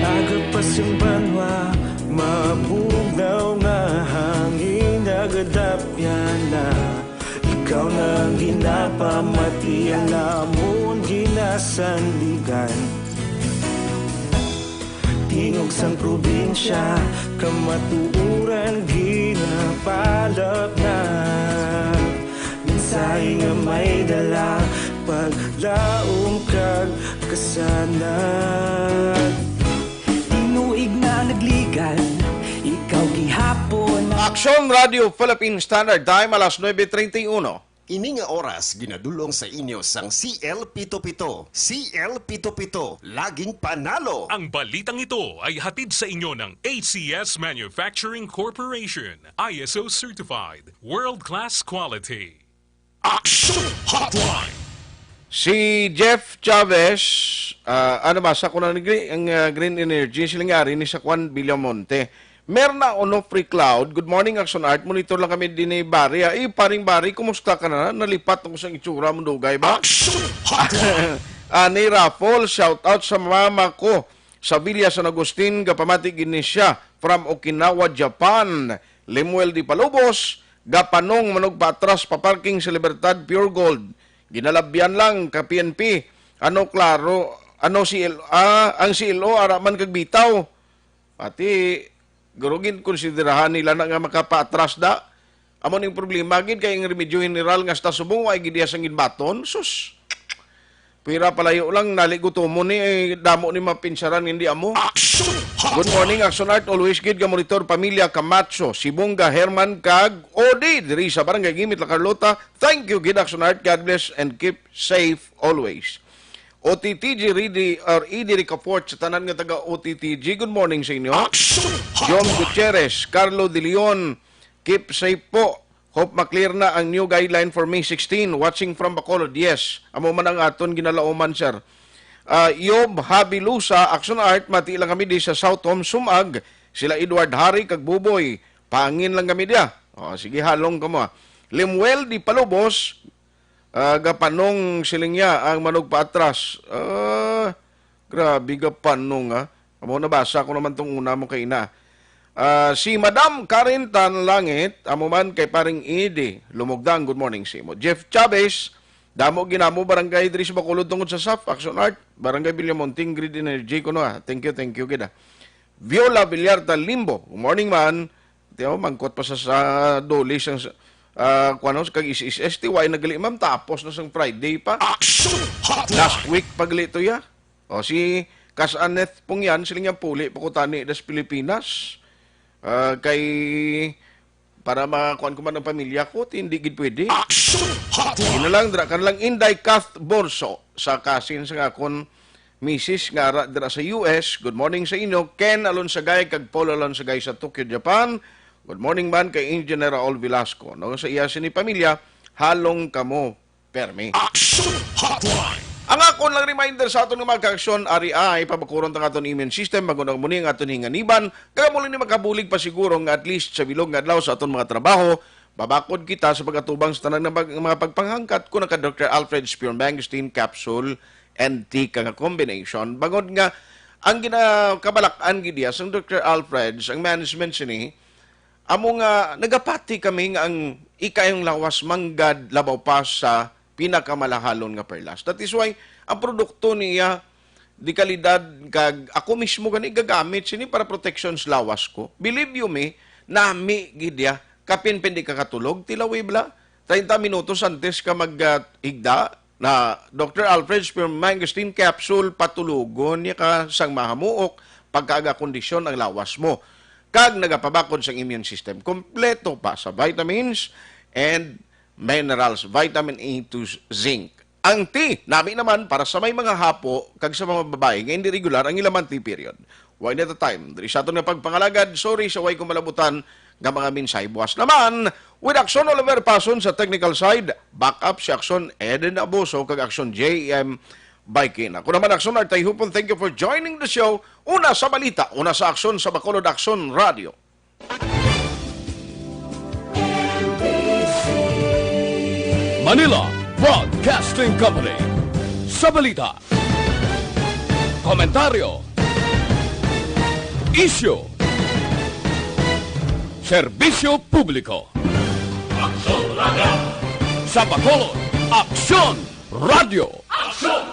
Agapas ang banwa, mabugnaw nga hangin, nagadapyan na. Ikaw na ang ginapamati, ang amon ginasandigan. Tingog sang probinsya, kamatuoran ginapalaknag. Mensahe nga may dala, paglaom kag kasanag. Tinuig na nagligan, ikaw gihapon. Aksyon Radio Philippine Standard Time, alas nuebe treinta y uno. Ini nga oras ginadul-ong sa inyo sang C L pito pito. C L pito pito, laging panalo. Ang balitang ito ay hatid sa inyo ng A C S Manufacturing Corporation, I S O certified, world-class quality. Action Hotline. Si Jeff Chavez, ah, ano ba, sa kuno ni Gre-, ang, ah, Green Energy, sila nga ari ni sa kwan, Villamonte. Merna Onofre Cloud, good morning, Action Art. Monitor lang kami din ni Barry. Ay, paring Barry, kumusta ka na? Nalipat ako sa itsura mo, dugay ba? Action Hotline. Ah, ni Raffle, shout out sa mama ko sa Villa San Agustin, gapamati gid ni siya from Okinawa, Japan. Lemuel Di Palubos, gapanong manugpaatras pa parking sa Libertad, Pure Gold. Ginalabyan lang ka P N P. Ano klaro, ano C L, ah, ang C L O ara man kag bitaw. Pati, guro, ginkonsiderahan nila na nga makapaatras da. Amo ning problema gid kay ang remedyo general nga hasta subong wa gid iya sang ginbaton. Sus. Pira palayo lang, naligutomon ni, eh, damo ni mapinsaran nga hindi amo. Action Hotline. Good morning, Action Art. Always gid ga monitor, pamilya Camacho, Sibonga, Herman, kag Odi, diri sa Barangay Gimit, La Carlota. Thank you gid, Action Art. God bless and keep safe always. O T T G, ready, or E D Ricafort, sa tanan nga taga O T T G, good morning sa inyo. Action John Hotline. Gutierrez, Carlo De Leon, keep safe po. Hope ma-clear na ang new guideline for May sixteen. Watching from Bacolod. Yes, amo man ang aton ginalauman, sir. Ah, Yob Habilusa, Action Art, mati lang kami di sa South Home Sumag. Sila Edward Hari kag Buboy, pangin lang kami diya. O, sige, halong kamo, ah. Lemuel Di Palubos, ah, gapanong siling niya ang manugpaatras. Ah, grabe, gapanong, ah. Amo, nabasa ko naman tong una mo kay ina. Ah, si Madam Karen Tan Langit, amo man kay paring Idi Lumugdang, good morning sa imo. Jeff Chavez, damo ginamo barangay diri sa Bacolod tungod sa SAF, Action Art, Barangay Villamonting, Grid Energy, kuno, ah. Thank you, thank you gid, ah. Viola Villarta Limbo. Good morning, man. Tiyo, mangkot pa sa, sa Dole sang, ah, kuwan, sa kag S S S T Y, nagali, ma'am, tapos na sang Friday pa. Action Hotline! Last week pa gali to, ya. O, si Kas Aneth Pungyan, sila nga puli pa ko tani das Pilipinas. Ah, kay, para makuan ko man ang pamilya ko, ti hindi gid pwede. Action Hotline! Yun na lang, dra ka na lang, Inday Kath Borso, sa kasin sa akon misis nga ara dira sa U S. Good morning sa inyo. Ken Alonsagay kag Paul Alonsagay sa Tokyo, Japan. Good morning man kay Engineer Raul Velasco. No, sa iya sini pamilya, halong kamo permi. Action Hotline! Ang akon lang reminder sa aton nga mga kaaksyon, ari ay pabakuron ta ang aton immune system, magunang muni ang aton hinganiban, kag amo lang ni makabulig pa siguro nga at least sa bilog nga adlaw sa aton mga trabaho, babakod kita sa pag-atubang sa tanan nga mag-, mga pagpanghangkat ko naka Doctor Alfred Spear Mangosteen Capsule and Tea ka nga combination. Bangod nga ang ginakabalakan gid iya sang Doctor Alfred, ang management sini, amo nga nagapati kami nga ang ikayong lawas manggad labaw pa sa pinakamalahalon nga perlas. That is why ang produkto niya di kalidad kag ako mismo gani gagamit sini para protection sa lawas ko. Believe you me, nami gid ya. Kapin pindi ka katulog, tilawi bala. Treinta minutos antes ka mag, ah, higda, na Doctor Alfred Spear Mangosteen Capsule, patulogon niya ka sang mahamuok, pagkaaga kondisyon ang lawas mo. Kag nagapabakod sang immune system. Kompleto pa sa vitamins and minerals, vitamin A to zinc. Ang tea, nami naman para sa may mga hapo kag sa mga babae nga hindi regular ang ila monthly period. One at a time. Diri sa aton nga pagpangalagad, sorry sa way ko malabutan nga mga mensahe. Buwas naman, with Action Oliver Pason sa technical side, backup si Action Eden Abuso kag Action J M Baikina. Ako naman, Action Artay Hupon, thank you for joining the show. Una sa balita, una sa aksyon sa Bacolod Action Radio. Manila Broadcasting Company. Sa balita, komentaryo, isyu, serbisyo publiko. Aksyon Radio. Sa Bacolod, Aksyon Radio. Aksyon